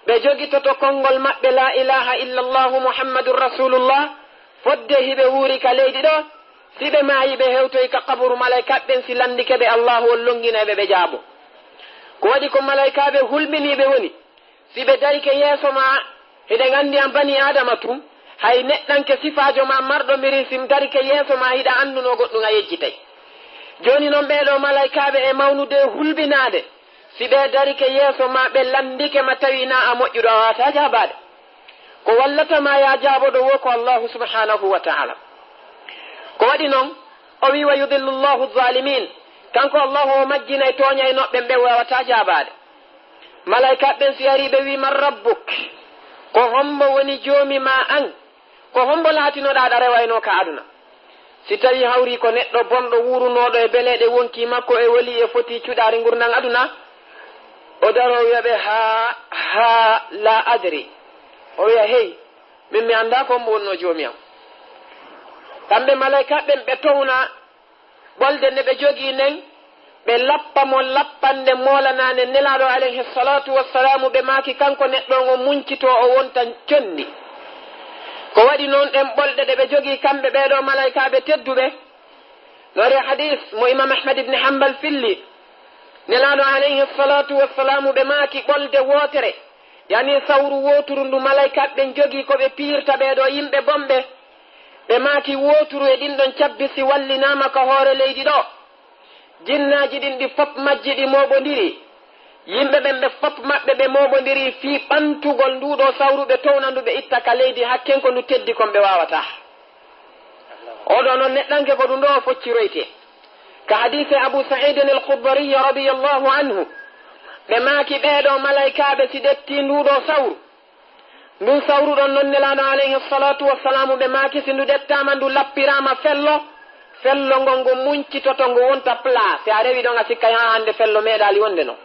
Ɓe jogitoto konngol maɓɓe, "Laa ilaaha illallahu Muhammadun Rasuulullah", fodde hiɓe wuuri ka leydi ɗo, si ɓe maayi ɓe hewtoyi ka qaburu, malaykaaɓe ɓen si lanndike ɓe, Allaahu on lonnginay ɓe, ɓe jaabo. Ko waɗi ko malaykaaɓe hulɓiniiɓe woni, si ɓe darike yeeso maa, hiɗen anndi an banii Aadama tun, hay neɗɗanke sifaajo maa marɗo mirin, si darike yeeso maa hiɗa anndunoo goɗɗun a yejjitay. Jooni non ɓee ɗoo malaykaaɓe e mawnude e hulɓinaade, si ɓe darike yeeso maa, ɓe lanndike ma tawi na a moƴƴuɗo, a waawataa jaabaade. Ko wallata ma yaa jaaboɗo woo ko Allaahu subhaanahu wa ta'aala. Ko waɗi non, o wi'i, "Wa yudillu Allahu zaalimiin." Kanko Allaahu o majjinay tooñaynooɓe ɓen, ɓe waawataa jaabaade. Malaykaaɓe ɓen si arii ɓe wi'i, "Man rabbuk?" Ko hombo woni joomi maa an? Ko hombo laatinoɗaa ɗa rewaynoo ka aduna? Si tawii hawrii ko neɗɗo bonɗo wuurunooɗo e beleeɗe wonkii makko e wolii e fotii cuɗaari ngurndan aduna, o daroo wi'a ɓe, "Haa, haa, laa adri." O wi'a, "Hey, min mi anndaa ko hombo wonnoo joomi am." Kamɓe malaykaaɓe ɓen ɓe towna ɓolde nde ɓe jogii nden, ɓe lappa mo lappande moolanaande Nelaaɗo alayhi salaatu wassalaamu, ɓe maaki kanko neɗɗo on o muncitoo, o wonta conndi. Ko waɗi non ɗen ɓolɗe ɗe ɓe jogii kamɓe ɓee ɗoo malaykaaɓe tedduɓe. No ari hadiis mo Imaam Ahmad ibn Hanbal filli, Nelaaɗo alayhi salaatu wassalaamu ɓe maaki ɓolde wootere, yani sawru wooturu ndu malaykaaɓe ɓen jogii ko ɓe piyirta ɓee ɗoo yimɓe bonɓe. Ɓe maaki wooturu e ɗin ɗon cabbi si wallinaama ka hoore leydi ɗoo. Jinnaaji ɗin ɗi fop majji ɗi mooɓondiri. Yimɓe ɓen ɓe fop maɓɓe ɓe mooɓondiri fii ɓantugol nduu ɗoo sawru ɓe towna ndu ɓe itta ka leydi hakken ko ndu teddi kon ɓe waawataa. Oo ɗoo non neɗɗanke ko ɗum ɗoo o focciroytee. Ka hadiise Abu Sa'iidin al-Khudri radiyallahu anhu, ɓe maaki ɓee ɗoo malaykaaɓe si ɗettii nduu ɗoo sawru, ndun sawru ɗon non Nelaaɗo alayhi salaatu wassalaamu ɓe maaki si ndu ɗettaama ndu lappiraama fello, fello ngon ngo muncitoto ngo wonta plat. Si a rewi ɗon a sikkay haa hannde fello meeɗaali wonde non.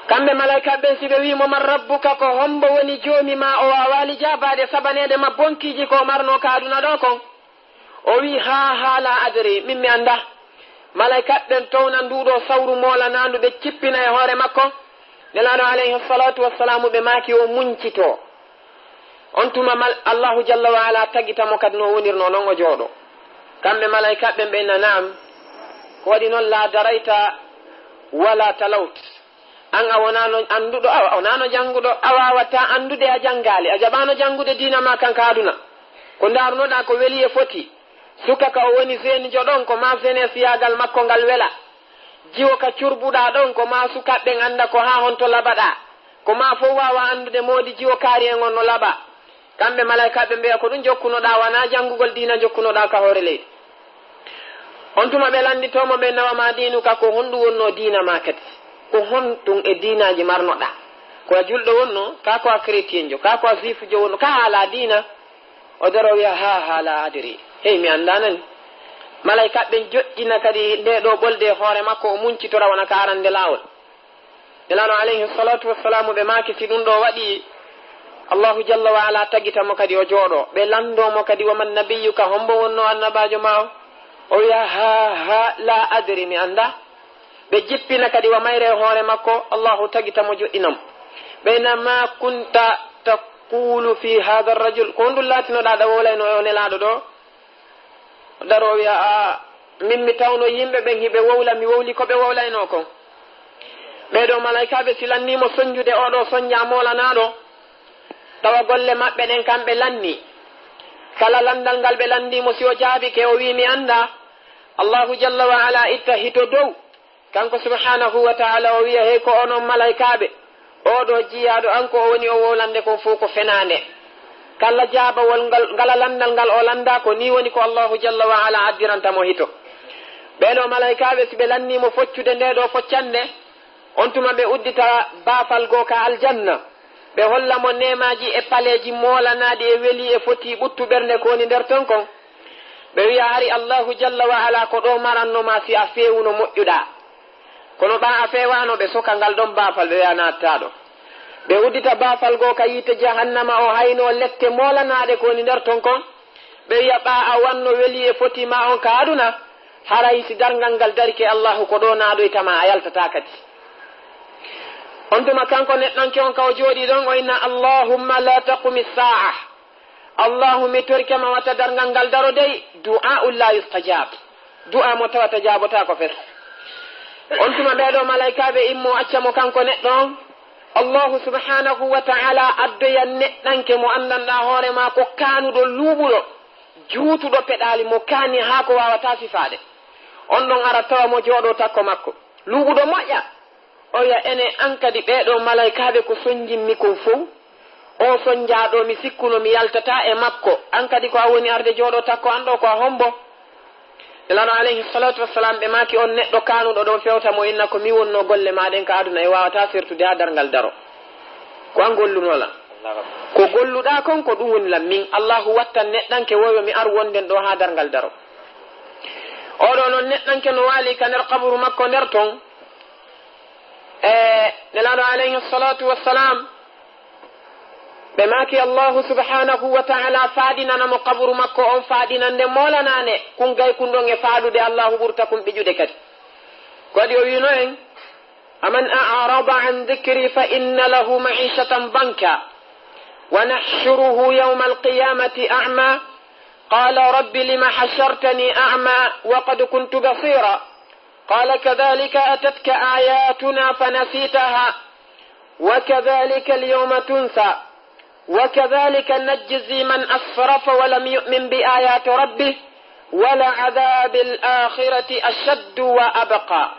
Kamɓe malaykaaɓe ɓen si ɓe wi'i mo, "Man rabbuka?" Ko hombo woni joomi maa? O waawaali jaabaade sabaneede ma bonkiiji ko o marnoo ka aduna ɗoo kon. O wi'i, "Haa, haa, laa adri, min mi anndaa." Malaykaaɓe ɓen towna nduu ɗoo sawru moolanaandu, ɓe cippina e hoore makko. Nelaaɗo alayhi salaatu wassalaamu ɓe maaki o muncitoo. On tuma mal-, Allaahu jalla wa ala tagita mo kadi no o wonirnoo non o jooɗoo. Kamɓe malaykaaɓe ɓen ɓe na, "Naam." Ko waɗi non laa darayta wala talawt. An a wonaano annduɗo, a wonaano jannguɗo, a waawataa anndude a janngaali, a jaɓaano janngude diina maa kan ka aduna. Ko ndaarunoɗaa ko weli e foti. Suka ka o woni senijo ɗon, ko maa senesiyagal makko ngal wela. Jiwo ka curbuɗaa ɗon, ko maa sukaaɓe ɓen annda ko haa honto laɓaɗaa. Ko maa fow waawa anndude moodi jiwo kaari en on no laɓa. Kamɓe malaykaaɓe ɓen ɓeya ko ɗum jokkunoɗaa, wanaa janngugol diina jokkunoɗaa ka hoore leydi. On tuma ɓe lannditoo mo ɓe nawa maa diinuka, ko honɗum wonnoo diina maa kadi? Ko honɗum e diinaaji marnoɗaa? Ko a julɗo wonnoo, kaa ko a kretiyeenjo, kaa ko a juifujo wonnoo, kaa a alaa diina? O daro wiya, "Haa, haa, laa adri." Hey, mi anndaa nani. Malaykaaɓe ɓen joƴƴina kadi ndee ɗoo ɓolde e hoore makko, o muncitora wona ka arande laawol. Nelaaɗo alayhi salatu wassalaamu ɓe maaki, si ɗum ɗoo waɗi, Allahu jalla wa ala tagita mo kadi o jooɗoo. Ɓe lanndoo mo kadi, "Wa man nabiyyuka, hombo wonnoo annabaajo maa on?" O wiya, "Ha, ha, la adri, mi anndaa." Ɓe jippina kadi wa mayre e hoore makko, Allahu tagita mo joɗɗina mo. Ɓe na, "Ma kunta taqulu fi hadha rajul?" Ko honɗum laatinoɗaa ɗa wowlayno e o Nelaaɗo ɗoo? Daro o wiya, "A, min mi tawno yimɓe ɓen hiɓe wowla, mi wowli ko ɓe wowlaynoo kon." Ɓee ɗoo malaykaaɓe si lannii mo sonjude oo ɗoo sonjaa moolanaaɗo, tawa golle maɓɓe ɗen kamɓe lannii. Kala lanndal ngal ɓe lanndii mo, si o jaabike, o wii, "Mi anndaa." Allahu jalla wa ala itta hito dow. Kanko subhanahu wa ta'ala o wiya, "Hey, ko onon malaykaaɓe, oo ɗoo jiyaaɗo an ko o woni o wowlande kon fow ko fenaande." Kala jaabawol ngal, ngala lanndal ngal o lanndaa, ko nii woni ko Allahu jalla wa ala addiranta mo hito. Ɓee ɗoo malaykaaɓe, si ɓe lannii mo foccude ndee ɗoo foccannde, on tuma ɓe uddita baafal goo ka aljanna. Ɓe holla mo neemaaji e paleeji moolanaaɗi e welii e fotii ɓuttu ɓernde ko woni nder ton kon. Ɓe wiya, "Hari Allahu jalla wa ala ko ɗoo maranno maa si a feewuno moƴƴuɗaa." Kono ɓaa a feewaano, ɓe soka ngal ɗon baafal, ɓe wiya, "Naattaa ɗoo." Ɓe uddita baafal goo ka yiite jahannama, o haynoo lette moolanaaɗe ko woni nder ton kon. Ɓe wiya, "Ɓaa a wanno welii e fotii maa on ka aduna, haray si darngal ngal darike Allahu, ko ɗoo naaɗoyta maa, a yaltataa kadi." On tuma kanko neɗɗanke on ka o jooɗii ɗon, o inna, "Allahumma la taqumi sa'a." Allahu, mi torike ma wata darngal ngal daro dey, du'a'un la yustajab. Du'a mo tawata jaabotaako fes. On tuma ɓee ɗoo malaykaaɓe immo acca mo kanko neɗɗo on. Allahu subhanahu wa ta'ala addoyan neɗɗanke mo anndanɗaa hoore maa ko kaanuɗo luuɓuɗo, juutuɗo peɗaali mo kaani haa ko waawataa sifaade. On ɗon ara tawa mo jooɗoo takko makko. Luuɓuɗo moƴƴa. O wi'a, "Ene, an kadi ɓee ɗoo malaykaaɓe ko sonjimmi kon fow? Oo sonjaaɗo mi sikkuno mi yaltataa e makko. An kadi ko a woni arde jooɗoo takko an ɗoo ko a hombo?" Nelaaɗo alayhi salatu wassalam ɓe maaki, "On neɗɗo kaanuɗo ɗon fewta mo inna ko mi wonnoo golle maa ɗen ka aduna e waawataa sertude haa darngal daro. Ko an gollunoo lan. Ko golluɗaa kon ko ɗum woni lan min. Allahu wattan neɗɗanke woo yo mi ar wonden ɗoo haa darngal daro." Oo ɗoo non neɗɗanke no waali ka nder qaburu makko nder ton. E Nelaaɗo alayhi salatu wassalam, ɓe maaki Allahu subhanahu wa ta'ala faaɗinana mo qaburu makko on faaɗinande moolanaande, kun gay kun ɗon e faaɗude Allahu ɓurta kun ɓiƴude kadi. Ko waɗi o wiino en, "Aman a'rada an dhikri fa inna lahu ma'ishatan banka, wa nahshuruhu yawma al-qiyamati a'ma, qala rabbi lima hashartani a'ma wa qad kuntu basira." قال كذلك أتتك آياتنا فنسيتها وكذلك اليوم تنسى وكذلك نجزي من أسرف ولم يؤمن بآيات ربه ولعذاب الآخرة أشد وأبقى.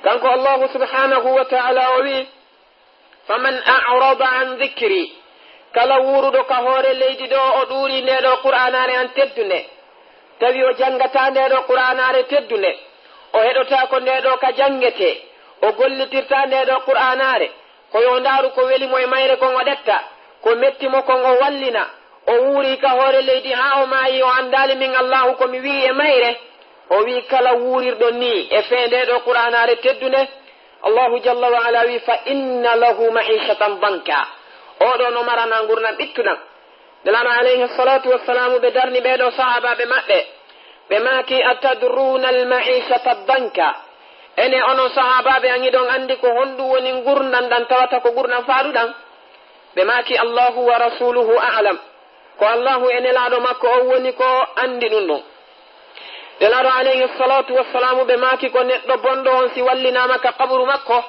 Kanko Allahu subhanahu wa ta'ala o wi, "Faman a'rada an dhikri," kala wuuruɗo ka hoore leydi ɗo, o ɗuuri nde ɗo Qur'aanaare an teddunde, tawi o janngataa nde ɗo Qur'aanaare teddunde, o heɗotaako nde ɗo ka janngetee, o gollitirtaa nde ɗo Qur'aanaare, ko yo ndaaru ko weli mo e mayre kon o ɗetta, ko metti mo kon o wallina, o wuuri ka hoore leydi haa o maayi, o anndaali min Allaahu ko mi wi'i e mayre, o wi'i kala wuurirɗo nii e fee nde ɗo Qur'aanaare teddunde, Allahu jalla wa ala wi, "Fa inna lahu ma'ishatan danka." Oo ɗoo no marana ngurndan ɓittuɗan. Nelaaɗo alayhi salatu wassalamu ɓe darni ɓee ɗoo sahaabaaɓe maɓɓe. Ɓe maaki, "Atadruna al-ma'ishata danka?" Ene onon sahaabaaɓe an, hiɗon anndi ko honɗum woni ngurndan ɗan tawata ko ngurndan faaɗuɗan? Ɓe maaki, "Allahu wa rasuluhu a'lam." Ko Allahu e Nelaaɗo makko on woni ko anndi ɗum ɗon. Nelaaɗo alayhi salatu wassalamu ɓe maaki ko neɗɗo bonɗo on si wallinaama ka qaburu makko,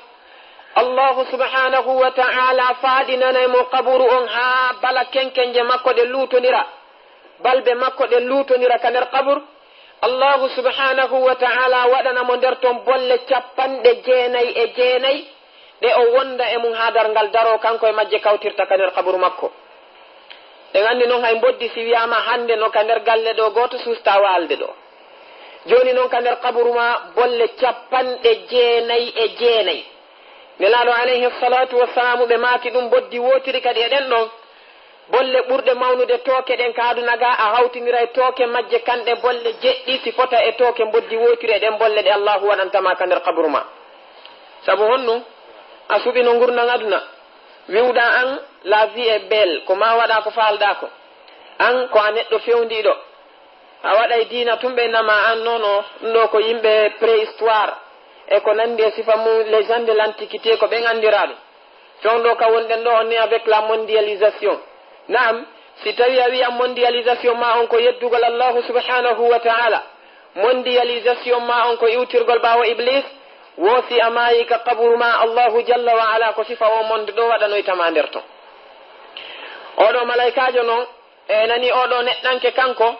Allahu subhanahu wa ta'ala faaɗinanay mo qaburu on haa bala kenkenje makko ɗe luutondira, balbe makko ɗe luutondira ka nder qabur. Allahu subhanahu wa ta'ala waɗana mo nder ton bolle cappanɗe jeenay e jeenay, ɗe o wonda e mum haa darngal daroo, kanko e majje kawtirta ka nder qaburu makko. En anndi non hay mboddi si wiyaama hannde no ka nder galle ɗo gooto suusta waalde ɗo. Jooni non ka nder qaburu ma bolle cappanɗe jeenay e jeenay. Nelaaɗo alayhi salatu wassalamu ɓe maaki ɗum mboddi wootiri kadi e ɗen ɗon. Bolle ɓurɗe mawnude tooke ɗen ka aduna ga, a hawtindiray tooke majje kanɗe bolle jeɗɗi si fota e tooke mboddi wootiri e ɗen bolle ɗe Allahu waɗanta ma ka nder qaburu ma. Sabu honɗum? A suɓino ngurndan aduna. Wi'uɗaa an, la vie est belle, ko ma waɗa ko faalɗaa ko. An ko a neɗɗo fewndiiɗo. A waɗay diina tun ɓe nama an nono, ɗum ɗo ko yimɓe préhistoire e ko nandi e sifa mum, les gens de l'antiquité, ko ɓen andiraa ɗum. Fewndo ka wonɗen ɗo on ni avec la mondialisation. Naam, si tawi a wi'an mondialisation ma on ko yeddugol Allahu subhanahu wa ta'ala, mondialisation ma on ko iwtirgol ɓaawo Iblis, wo si a maayi ka qaburu ma Allahu jalla wa ala ko sifa o monde ɗo waɗanoyta ma nder ton. Oɗo malaykaajo non, e nani oɗo neɗɗanke kanko,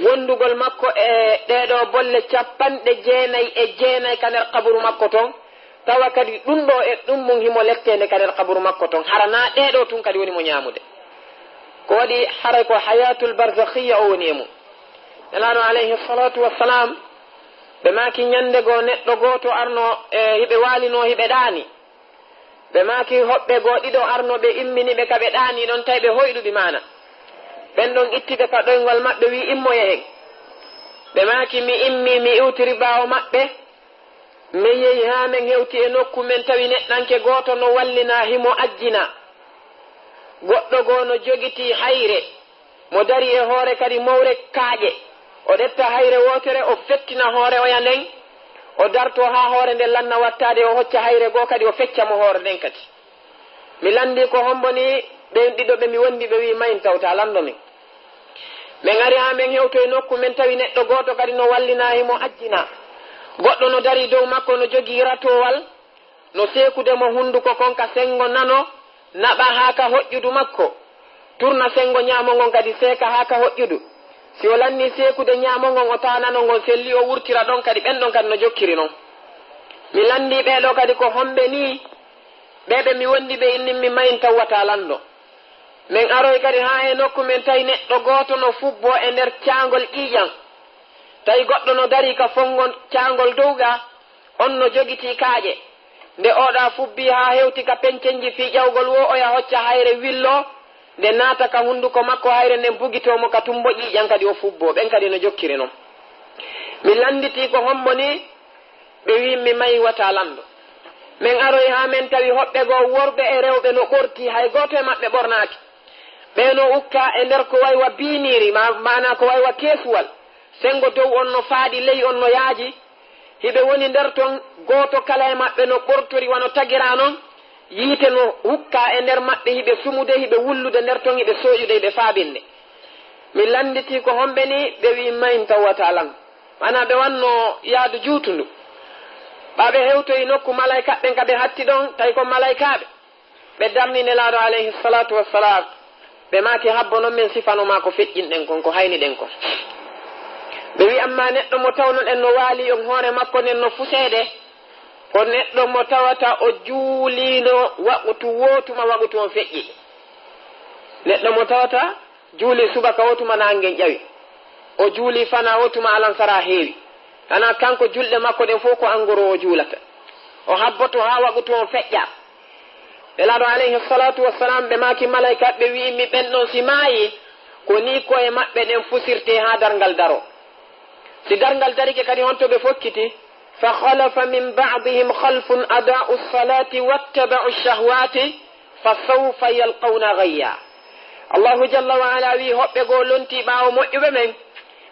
wondugol makko e ɗeɗo bolle cappanɗe jeenay e jeenay ka nder qaburu makko ton, tawa kadi ɗum ɗo e ɗum mum himo lettende ka nder qaburu makko ton, hara na ɗeɗo tun kadi woni mo ñaamude. Ko waɗi haray ko hayatul barzakhiya o woni e mum. Nelaaɗo alayhi salatu wassalam, ɓe maaki ñande goo neɗɗo gooto arno e hiɓe waalino hiɓe ɗaani. Ɓe maaki hoɓɓe goo ɗiɗo arno ɓe immini ɓe ka ɓe ɗaani ɗon tawi ɓe hoyɗuɓi maana. Ɓen ɗon itti ɓe ka ɗoyngol maɓɓe wi'i, "Immoye hen." Ɓe maaki, "Mi immi, mi iwtiri ɓaawo maɓɓe. Men yehi haa men hewti e nokku men tawi neɗɗanke gooto no wallina himo ajjina. Goɗɗo goo no jogitii hayre. Mo dari e hoore kadi mowre kaaƴe. O ɗetta hayre wootere, o fettina hoore oya nden. O dartoo haa hoore nden lanna wattaade, o hocca hayre goo kadi, o fecca mo hoore nden kadi. Mi lanndii ko hombo nii ɓeen ɗiɗo ɓe mi wondi, ɓe wi'i, "Mayin taw taa lanndo min." Men ari haa men hewtoyi nokku, men tawi neɗɗo gooto kadi no wallinaa, himo ajjinaa. Goɗɗo no darii dow makko, no jogii ratoowal, no seekude mo hunduko kon ka senngo nano, naɓa haa ka hoƴƴudu makko, turna senngo ɲaamo ngon kadi seeka haa ka hoƴƴudu. Si o lannii seekude ɲaamo ngon, o tawa nano ngon sellii, o wurtira ɗon kadi, ɓen ɗon kadi no jokkiri non. Mi lanndii ɓee ɗoo kadi ko homɓe nii, ɓee ɓe mi wondi ɓe innin mi, "Mayin taw taa lanndo." Men aroyi kadi haa e nokku, men tawi neɗɗo gooto no fubboo e nder caangol ƴiiƴan. Tawi goɗɗo no darii ka fonngo caangol dow ga, on no jogitii kaaƴe. Nde oo ɗoo fubbii haa hewti ka pencenji fii ƴawgol woo, oya hocca hayre willoo, nde naata ka hunduko makko, hayre nden bugitoo mo ka tumbo ƴiiƴan kadi o fubboo. Ɓen kadi no jokkiri non. Mi lannditii ko hombo nii, ɓe wi'i mi, "Mayin taa lanndo." Men aroyi haa men tawi hoɓɓe goo worɓe e rewɓe no ɓortii, hay gooto e maɓɓe ɓornaaki. Ɓee no ukkaa e nder ko way wa biiniiri, ma-, maanaa ko way wa keesuwal. Senngo dow on no faaɗi, ley on no yaaji. Hiɓe woni nder ton, gooto kala e maɓɓe no ɓortori wano tagiraa non. Yiite no hukkaa e nder maɓɓe, hiɓe sumude, hiɓe wullude nder ton, hiɓe sooƴude, hiɓe faabinde. Mi lannditii ko homɓe nii, ɓe wi'i, "Mayin taw taa lanndo." Maanaa ɓe wanno yaadu juutundu. Ɓaa ɓe hewtoyi nokku, malaykaaɓe ɓen ka ɓe hatti ɗon, tawi ko malaykaaɓe. Ɓe darni Nelaaɗo alayhi salaatu wassalaam. Ɓe maaki, "Habbo non men sifano maa ko feƴƴinɗen kon, ko hayniɗen kon." Ɓe wi'i, "Ammaa neɗɗo mo tawnoɗen no waali on hoore makko nden no fuseede, ko neɗɗo mo tawata o juuliino waqtu woo tuma waqtu on feƴƴi." Neɗɗo mo tawata juuli subaka woo tuma naange ngen ƴawi. O juuli fanaa woo tuma alansaraa heewi. Kanaa kanko julɗe makko ɗen fow ko angoroo o juulata. O habboto haa waqtu on feƴƴa. Nelaaɗo alayhi salaatu wassalaam, ɓe maaki malaykaaɓe ɓe wi'i mi ɓen ɗon si maayi, ko nii ko'e maɓɓe ɗen fusirtee haa darngal daroo. Si darngal darike kadi honto ɓe fokkiti? "Fa khalafa min ba'dihim khalfun adaa'u salati wattaba'u shahwati fa sawfa yalqawna ghayya." Allahu jalla wa ala wi'i hoɓɓe goo lontii ɓaawo moƴƴuɓe ɓen,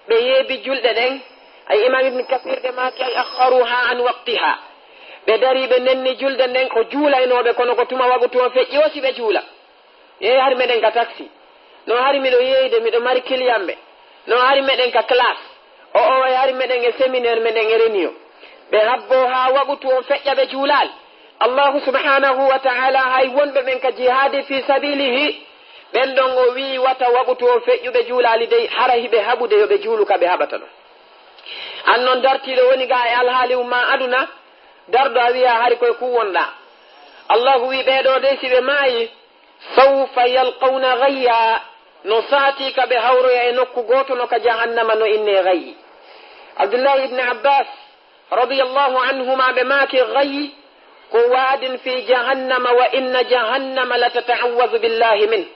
ɓe yeebi julɗe ɗen. Ay Imam Ibn Kathir ɓe maaki ay akharuha an waqtiha. Ɓe darii ɓe nenni julde nden ko juulaynooɓe, kono ko tuma waqtu on feƴƴi o si ɓe juula. Yehi hari meɗen ka taxi. No hari miɗo yeeyde, miɗo mari clientɓe. No hari meɗen ka classe. O, o, e hari meɗen e séminaire, meɗen e réunion. Ɓe habbo haa waqtu on feƴƴa ɓe juulaali. Allahu subhanahu wa ta'ala hay wonɓe ɓen ka jihaadi fi sabilihi, ɓen ɗon o wi'i wata waqtu on feƴƴu ɓe juulaali dey, hara hiɓe haɓude yo ɓe juulu ka ɓe haɓata ɗon. An non dartiiɗo woni ga e alhaali umma aduna, darɗo a wi'a hari koye ku wonɗa. Allahu wi'i ɓee ɗoo dey si ɓe maayi, sawfa yalqawna ghayya, no saatii ka ɓe hawroya e nokku gooto no ka jahannama no innee ghayyi. Abdullahi ibn Abbas radiyallahu anhuma ɓe maaki, ghayyi ko waadin fi jahannama wa inna jahannama la tata'awwazu billahi min.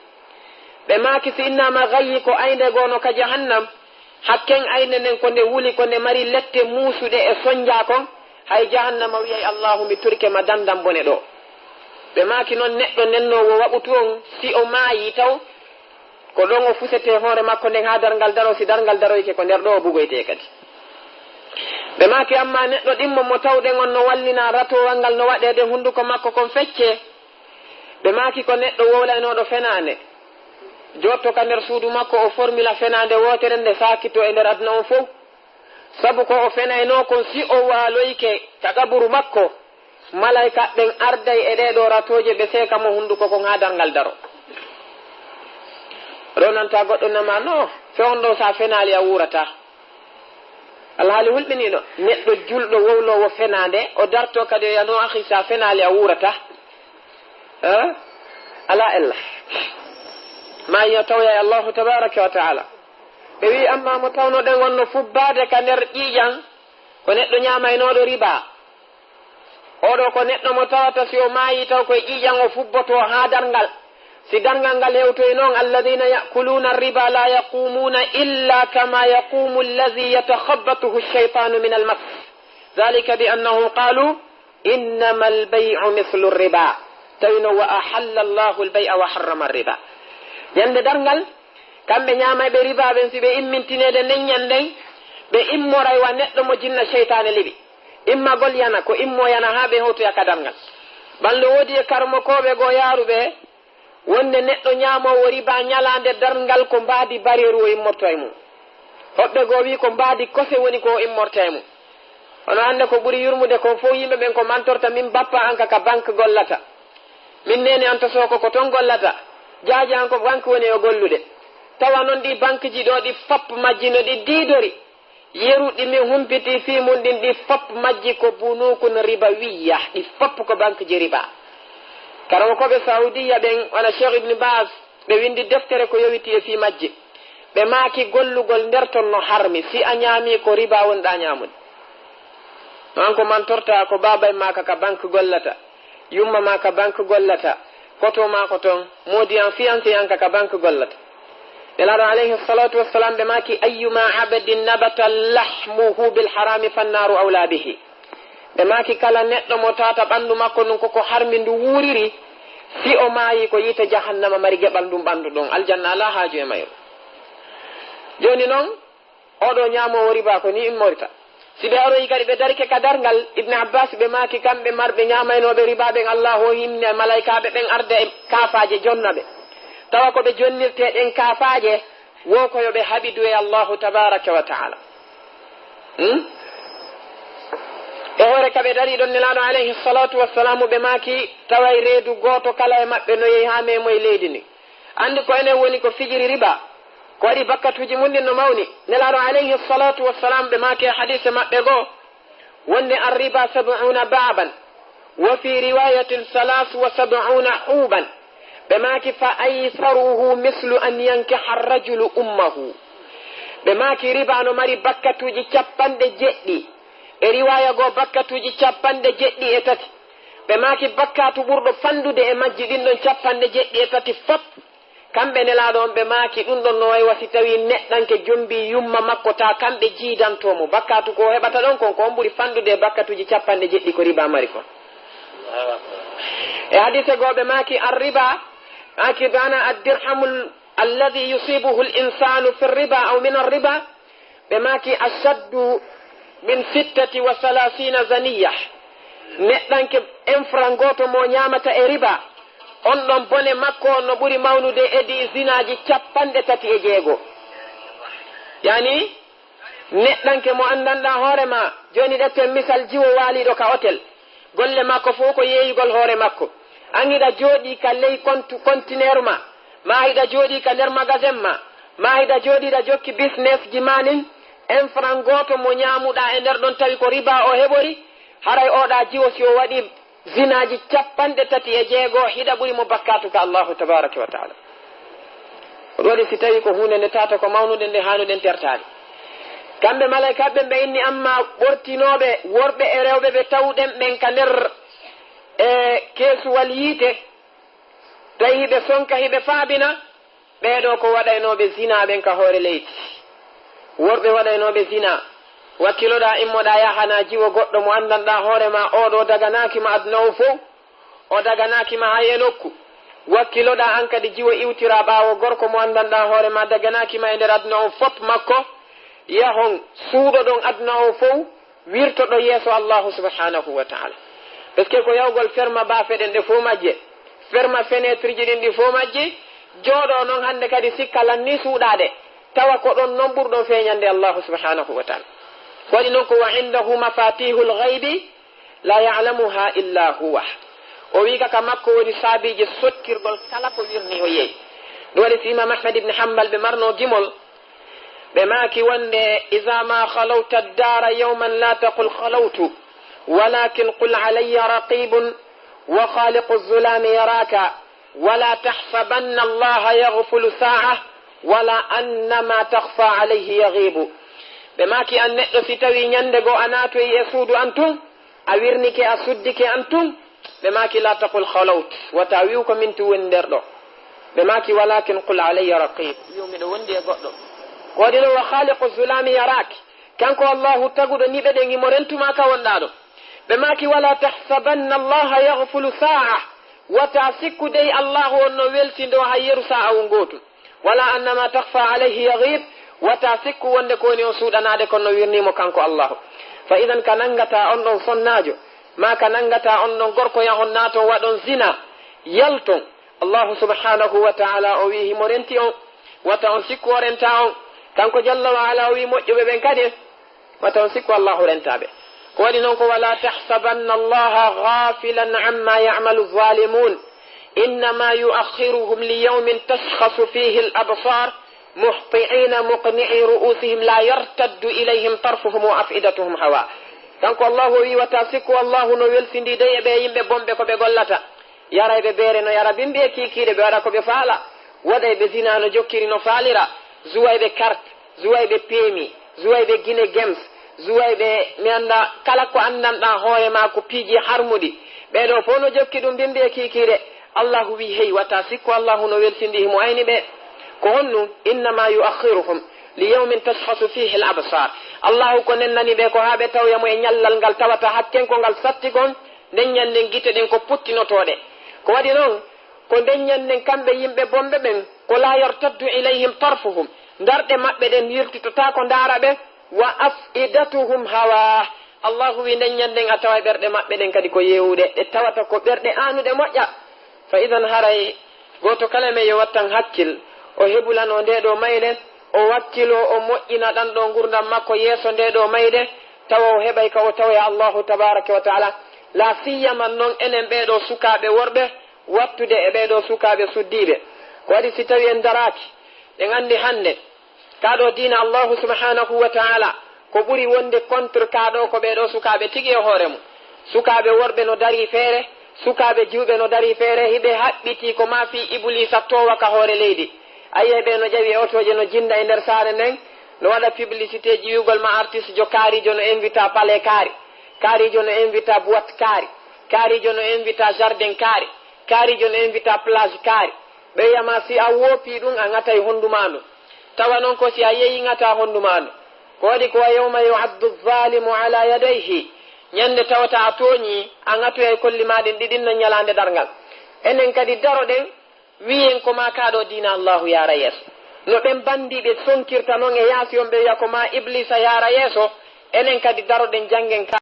Ɓe maaki si innaama ghayyi ko aynde goo no ka jahannam, hakken aynde nden ko nde wuli, ko nde mari lette muusuɗe e sonjaa kon, hay jahannama wi'ay, Allahu, mi turike ma dandam bone ɗoo. Ɓe maaki non neɗɗo nennoowo waqtu on, si o maayi taw, ko ɗon o fusetee hoore makko nden haa darngal daroo, si darngal daroyike ko nder ɗoo o bugoytee kadi. Ɓe maaki, ammaa neɗɗo ɗimmo mo tawɗen on no wallinaa ratoowal ngal no waɗeede hunduko makko kon feccee. Ɓe maaki ko neɗɗo wowlaynooɗo fenaande. Jotto ka nder suudu makko o formila fenaande wootere nde saakitoo e nder aduna on fow. Sabu ko o fenaynoo kon si o waaloyike ka qaburu makko, malaykaaɓe ɓen arday e ɗee ɗoo ratooje ɓe seeka mo hunduko kon haa darngal daroo. Ɗoo nanta goɗɗo nama, no, fewndo sa fenaali a wuurataa. Alhaali hulɓiniiɗo, neɗɗo julɗo wowloowo fenaande, o dartoo kadi o wi'a no akhi sa fenaali a wuurataa. Eh? Alaa ella. Ma yo tawya e Allahu tabaraka wa ta'ala. Ɓe wi'i, ammaa mo tawnoɗen on no fubbaade ka nder ƴiiƴan, ko neɗɗo ɲaamaynooɗo riba. Oo ɗoo ko neɗɗo mo tawata si o maayi taw ko e ƴiiƴan o fubbotoo haa darngal. Si darngal ngal hewtoyi non, alladhina ya'kuluna ar-riba la yaqumuna illa kama yaqumu alladhi yatakhabbathuhu ash-shaytanu min al-mas. Dhalika bi annahum qalu, "Innamal bay'u mithlu riba." Tawi no, "Wa ahalla Allahu al-bay'a wa harrama ar-riba." Ɲande darngal, kamɓe ɲaamayɓe riba ɓen, si ɓe immintineede nden ɲanden, ɓe immoray wa neɗɗo mo jinna seytaane liɓi. Immagol yana, ko immo yana haa ɓe hewtoya ka darngal. Ɓanno woodi e karamokooɓe goo yaaruɓe wonde neɗɗo ñaamoowo riba ñalaande darngal ko mbaadi bareeru o immorto e mum. Hoɓɓe goo wi'i ko mbaadi kose woni ko o immorta e mum. Hono hannde ko ɓuri yurmude kon fow yimɓe ɓen ko mantorta min bappa an ka ka banque gollata. Min neene an to Sooko ko ton gollata. Jaaji an ko banque woni e o gollude. Tawa non ɗi banque ji ɗoo ɗi fop majji no ɗi diidori. Yeru ɗi min humpiti fii mun ɗin ɗi fop majji ko bunukun ribawiyya, ɗi fop ko banque ji riba. Karamokooɓe Saudiya ɓen wona Cheikh Ibn Baz ɓe windi deftere ko yowiti e fii majji. Ɓe maaki gollugol nder ton no harmi, si a ñaami ko riba wonɗa ñaamude. Non ko mantorta ko baabay maaka ka banque gollata, yumma maaka banque gollata, koto maako ton, moodi an fiancé an ka ka banque gollata. Nelaaɗo alayhi salatu wassalam ɓe maaki ayyuma abdin nabata lahmuhu bil harami fannaaru awla bihi. Ɓe maaki kala neɗɗo mo tata ɓandu makko ndun koko harmi ndu wuuriri, si o maayi ko yiite jahannama mari geɓal ndun ɓandu ɗon, aljanna alaa haaju e mayru. Jooni non, oɗo ñaamoowo riba ko ni immorta. Si ɓe aroyi kadi ɓe darike ka darngal, Ibn Abbas ɓe maaki kamɓe marɓe ñaamaynooɓe riba ɓen Allahu o hinni malaykaaɓe ɓen arde e kaafaaje jonna ɓe. Tawa ko ɓe jonnirtee ɗen kaafaaje, wo ko yo ɓe haɓidu e Allahu tabaraka wa taala. Hmm? E hoore ka ɓe darii ɗon Nelaaɗo alayhi salatu wassalamu ɓe maaki taway reedu gooto kala e maɓɓe no yehi haa meemoy leydi ndin. Anndi ko enen woni ko fijiri riba, ko waɗi bakkatuuji mun ɗin no mawni. Nelaaɗo alayhi salatu wassalam ɓe maaki e hadiise maɓɓe goo wonde arriba sab'una baban, wa fi riwayatin salasu wa sab'una huban. Ɓe maaki fa aysaruhu mislu an yankiha rajulu ummahu. Ɓe maaki riba no mari bakkatuuji cappanɗe jeɗɗi. E riwaya goo bakkatuuji cappanɗe jeɗɗi e tati. Ɓe maaki bakkatu ɓurɗo fandude e majji ɗin ɗon cappanɗe jeɗɗi e tati fop. Kamɓe Nelaaɗo on ɓe maaki ɗun ɗon no way wa si tawii neɗɗanke jombii yumma makko ta kamɓe jiidantoo mo. Bakkatu ko o heɓata ɗon kon ko on ɓuri fandude e bakkatuuji cappanɗe jeɗɗi ko riba mari kon. E hadiise goo ɓe maaki arriba, maaki bana addirhamul alladhi yusibuhu al insanu fi riba aw min arriba, ɓe maaki ashaddu min sittati wa salasina zaniya. Neɗɗanke enfran gooto mo ñaamata e riba, on ɗon bone makko on no ɓuri mawnude e ɗi zinaaji cappanɗe tati e jeego. Yani, neɗɗanke mo anndanɗaa hoore ma, jooni ɗetten misal jiwo waaliiɗo ka otel. Golle makko fow ko yeeyugol hoore makko. An hiɗa jooɗii ka ley kontu-, kontineer ma, maa hiɗa jooɗii ka nder magasin ma, maa hiɗa jooɗii hiɗa jokki business ji maa nin, enfran gooto mo ñaamuɗaa e nder ɗon tawi ko riba o heɓori, haray oɗaa jiwo si o waɗii zinaaji cappanɗe tati e jeego hiɗa ɓuri mo bakkaatu ka Allahu tabaraka wa taala. Ko ɗum waɗi si tawii ko huunde nde tata ko mawnude nde haanuɗen tertaade. Kamɓe malaykaaɓe ɓen ɓe inni amma ɓortinooɓe worɓe e rewɓe ɓe tawuɗen ɓen ka nder e keesuwal yiite, tawi hiɓe sonka hiɓe faabina, ɓee ɗoo ko waɗaynooɓe zinaa ɓen ka hoore leydi. Worɓe waɗaynooɓe zinaa. Wakkiloɗaa immoɗaa yahanaa jiwo goɗɗo mo anndanɗaa hoore maa, oo ɗoo daganaaki ma aduna oo fow. O daganaaki ma hay e nokku. Wakkiloɗaa an kadi jiwo iwtiraa ɓaawo gorko mo anndanɗaa hoore maa daganaaki ma e nder aduna on fop makko. Yahon suuɗoɗon aduna oo fow, wirtoɗo yeeso Allahu subhanahu wa taala. Parce que ko yawgol ferma baafe ɗen ɗe fow majje, ferma fenêtre ji ɗin ɗi fow majje, jooɗo non hannde kadi sikka lanni suuɗaade, tawa ko ɗon non ɓurɗon feeñande Allahu subhanahu wa taala. Ko waɗi non ko wa indahu mafatihul ghaybi la ya'lamuha illa huwa. O wi ka ka makko woni saabiiji sottirgol kala ko wirni o yeeyi. Ɗum waɗi si Imam Ahmad ibn Hanbal ɓe marno gimol, ɓe maaki wonde, "Iza ma khalawta ad-dara yawman la taqul khalawtu, walakin qul alayya raqibun wa khaliqu zulami yaraka, wala tahsabanna Allaha yaghfulu sa'a, wala annama takhfa alayhi yaghibu." Ɓe maaki an neɗɗo si tawi ñande goo a naatoyi e suudu an tun, a wirnike, a suddike an tun, ɓe maaki, "La taqul khalawt, wata wi'u ko min tun woni nder ɗo." Ɓe maaki, "Walakin qul alayya raqib, wi'u miɗo wondi e goɗɗo." Ko waɗi ɗo, "Wa khaliqu zulami yarak." Kanko Allahu taguɗo niɓe ɗen himo rentuma ka wonɗaa ɗo. Ɓe maaki, "Wala tahsabanna Allaha yaghfulu sa'a." Wata sikku dey Allahu on no weltindoo hay yeru sa'a on gootu. Wala annama takhfa alayhi yaghib, wata sikku wonde ko woni on suuɗanaade kon no wirnii mo kanko Allahu. Fa idan ka nanngataa on ɗon sonnaajo, maa ka nanngataa on ɗon gorko yahon naaton waɗon zina, yalton. Allahu subhanahu wa ta'ala o wi'i himo renti on, wata on sikku o rentaa on. Kanko jalla wa ala o wi'i moƴƴuɓe ɓen kadi, wata on sikku Allahu rentaa ɓe. Ko waɗi non ko, "Wala tahsabanna Allaha ghafilan amma ya'malu zalimun, innama yu'akhiruhum li yawmin tashkhasu fihi al-absar, muhti'ina muqni'i ru'usihim la yartaddu ilayhim tarfuhum wa af'idatuhum hawa." Kanko Allahu o wi'i wata sikku Allahu no welsindii dey e ɓe yimɓe bonɓe ko ɓe gollata. Yarayɓe beere no yara bimbi e kiikiiɗe, ɓe waɗa ko ɓe faala. Waɗayɓe zina no jokkiri no faalira. Zuwayɓe kart, zuwayɓe peemi, zuwayɓe Guinée Games, zuwayɓe mi annda kala ko anndanɗaa hoore maa ko piiji harmuɗi. Ɓee ɗoo fow no jokki ɗum bimbi e kiikiiɗe. Allahu wi'i, hey, wata sikku Allahu no welsindii himo ayni ɓe. Ko honɗum? "Innama yu'akhiruhum li yawmin tashkhasu fihi al-absar." Allahu ko nennani ɓe ko haa ɓe tawoya mo e ñallal ngal tawata hakkenko ngal satti kon, nden ñannden gite ɗen ko puttinotooɗe. Ko waɗi non, ko nden ñannden kamɓe yimɓe bonɓe ɓen, ko la yartaddu ilayhim tarfuhum, darɗe maɓɓe ɗen yirtitotaako ndaara ɓe, wa af'idatuhum hawa. Allahu wi'i nden ñannden a taway ɓerɗe maɓɓe ɗen kadi ko yeewuɗe, ɗe tawata ko ɓerɗe aanuɗe moƴƴa. Fa idan haray gooto kala men yo wattan hakkil, o hebulanoo ndee ɗoo mayde, o wakkiloo o moƴƴina ɗan ɗoo ngurndan makko yeeso ndee ɗoo mayde, tawa o heɓay ka o tawoya Allahu tabaraka wa taala. La siyama non enen ɓee ɗoo sukaaɓe worɓe, wattude e ɓee ɗoo sukaaɓe suddiiɓe. Ko waɗi si tawi en daraaki, en anndi hannde, kaa ɗoo diina Allahu subhanahu wa ta'ala, ko ɓuri wonde contre kaa ɗoo ko ɓee ɗoo sukaaɓe tigi e hoore mum. Sukaaɓe worɓe no darii feere, sukaaɓe jiwɓe no darii feere, hiɓe haɓɓitii ko maa fii Ibuliisa toowa ka hoore leydi. A yi'ay ɓe no ƴawi e otooje no jinnda e nder saare nden, no waɗa publicité ji wi'ugol ma artiste jo kaarijo no invita palais kaari, kaarijo no invita boîte kaari, kaarijo no invita jardin kaari, kaarijo no invita plage kaari. Ɓe wi'a ma si a woopii ɗum, a ŋatay honndu maa ndu. Tawa non ko si a yeeyii ŋataa honndu maa ndu. Ko waɗi ko wa yawma yu'addu zalimu ala yadayhi. Ñande tawata a tooñii, a ŋatoyay kolli maa ɗin ɗiɗin non ñalaande darngal. Enen kadi daroɗen, wi'en ko maa kaa ɗoo diina Allahu yaara yeeso. No ɓen banndiiɓe sonkirta non e yaasi on ɓe wi'a ko maa Ibliisa yaara yeeso, enen kadi daroɗen janngen ka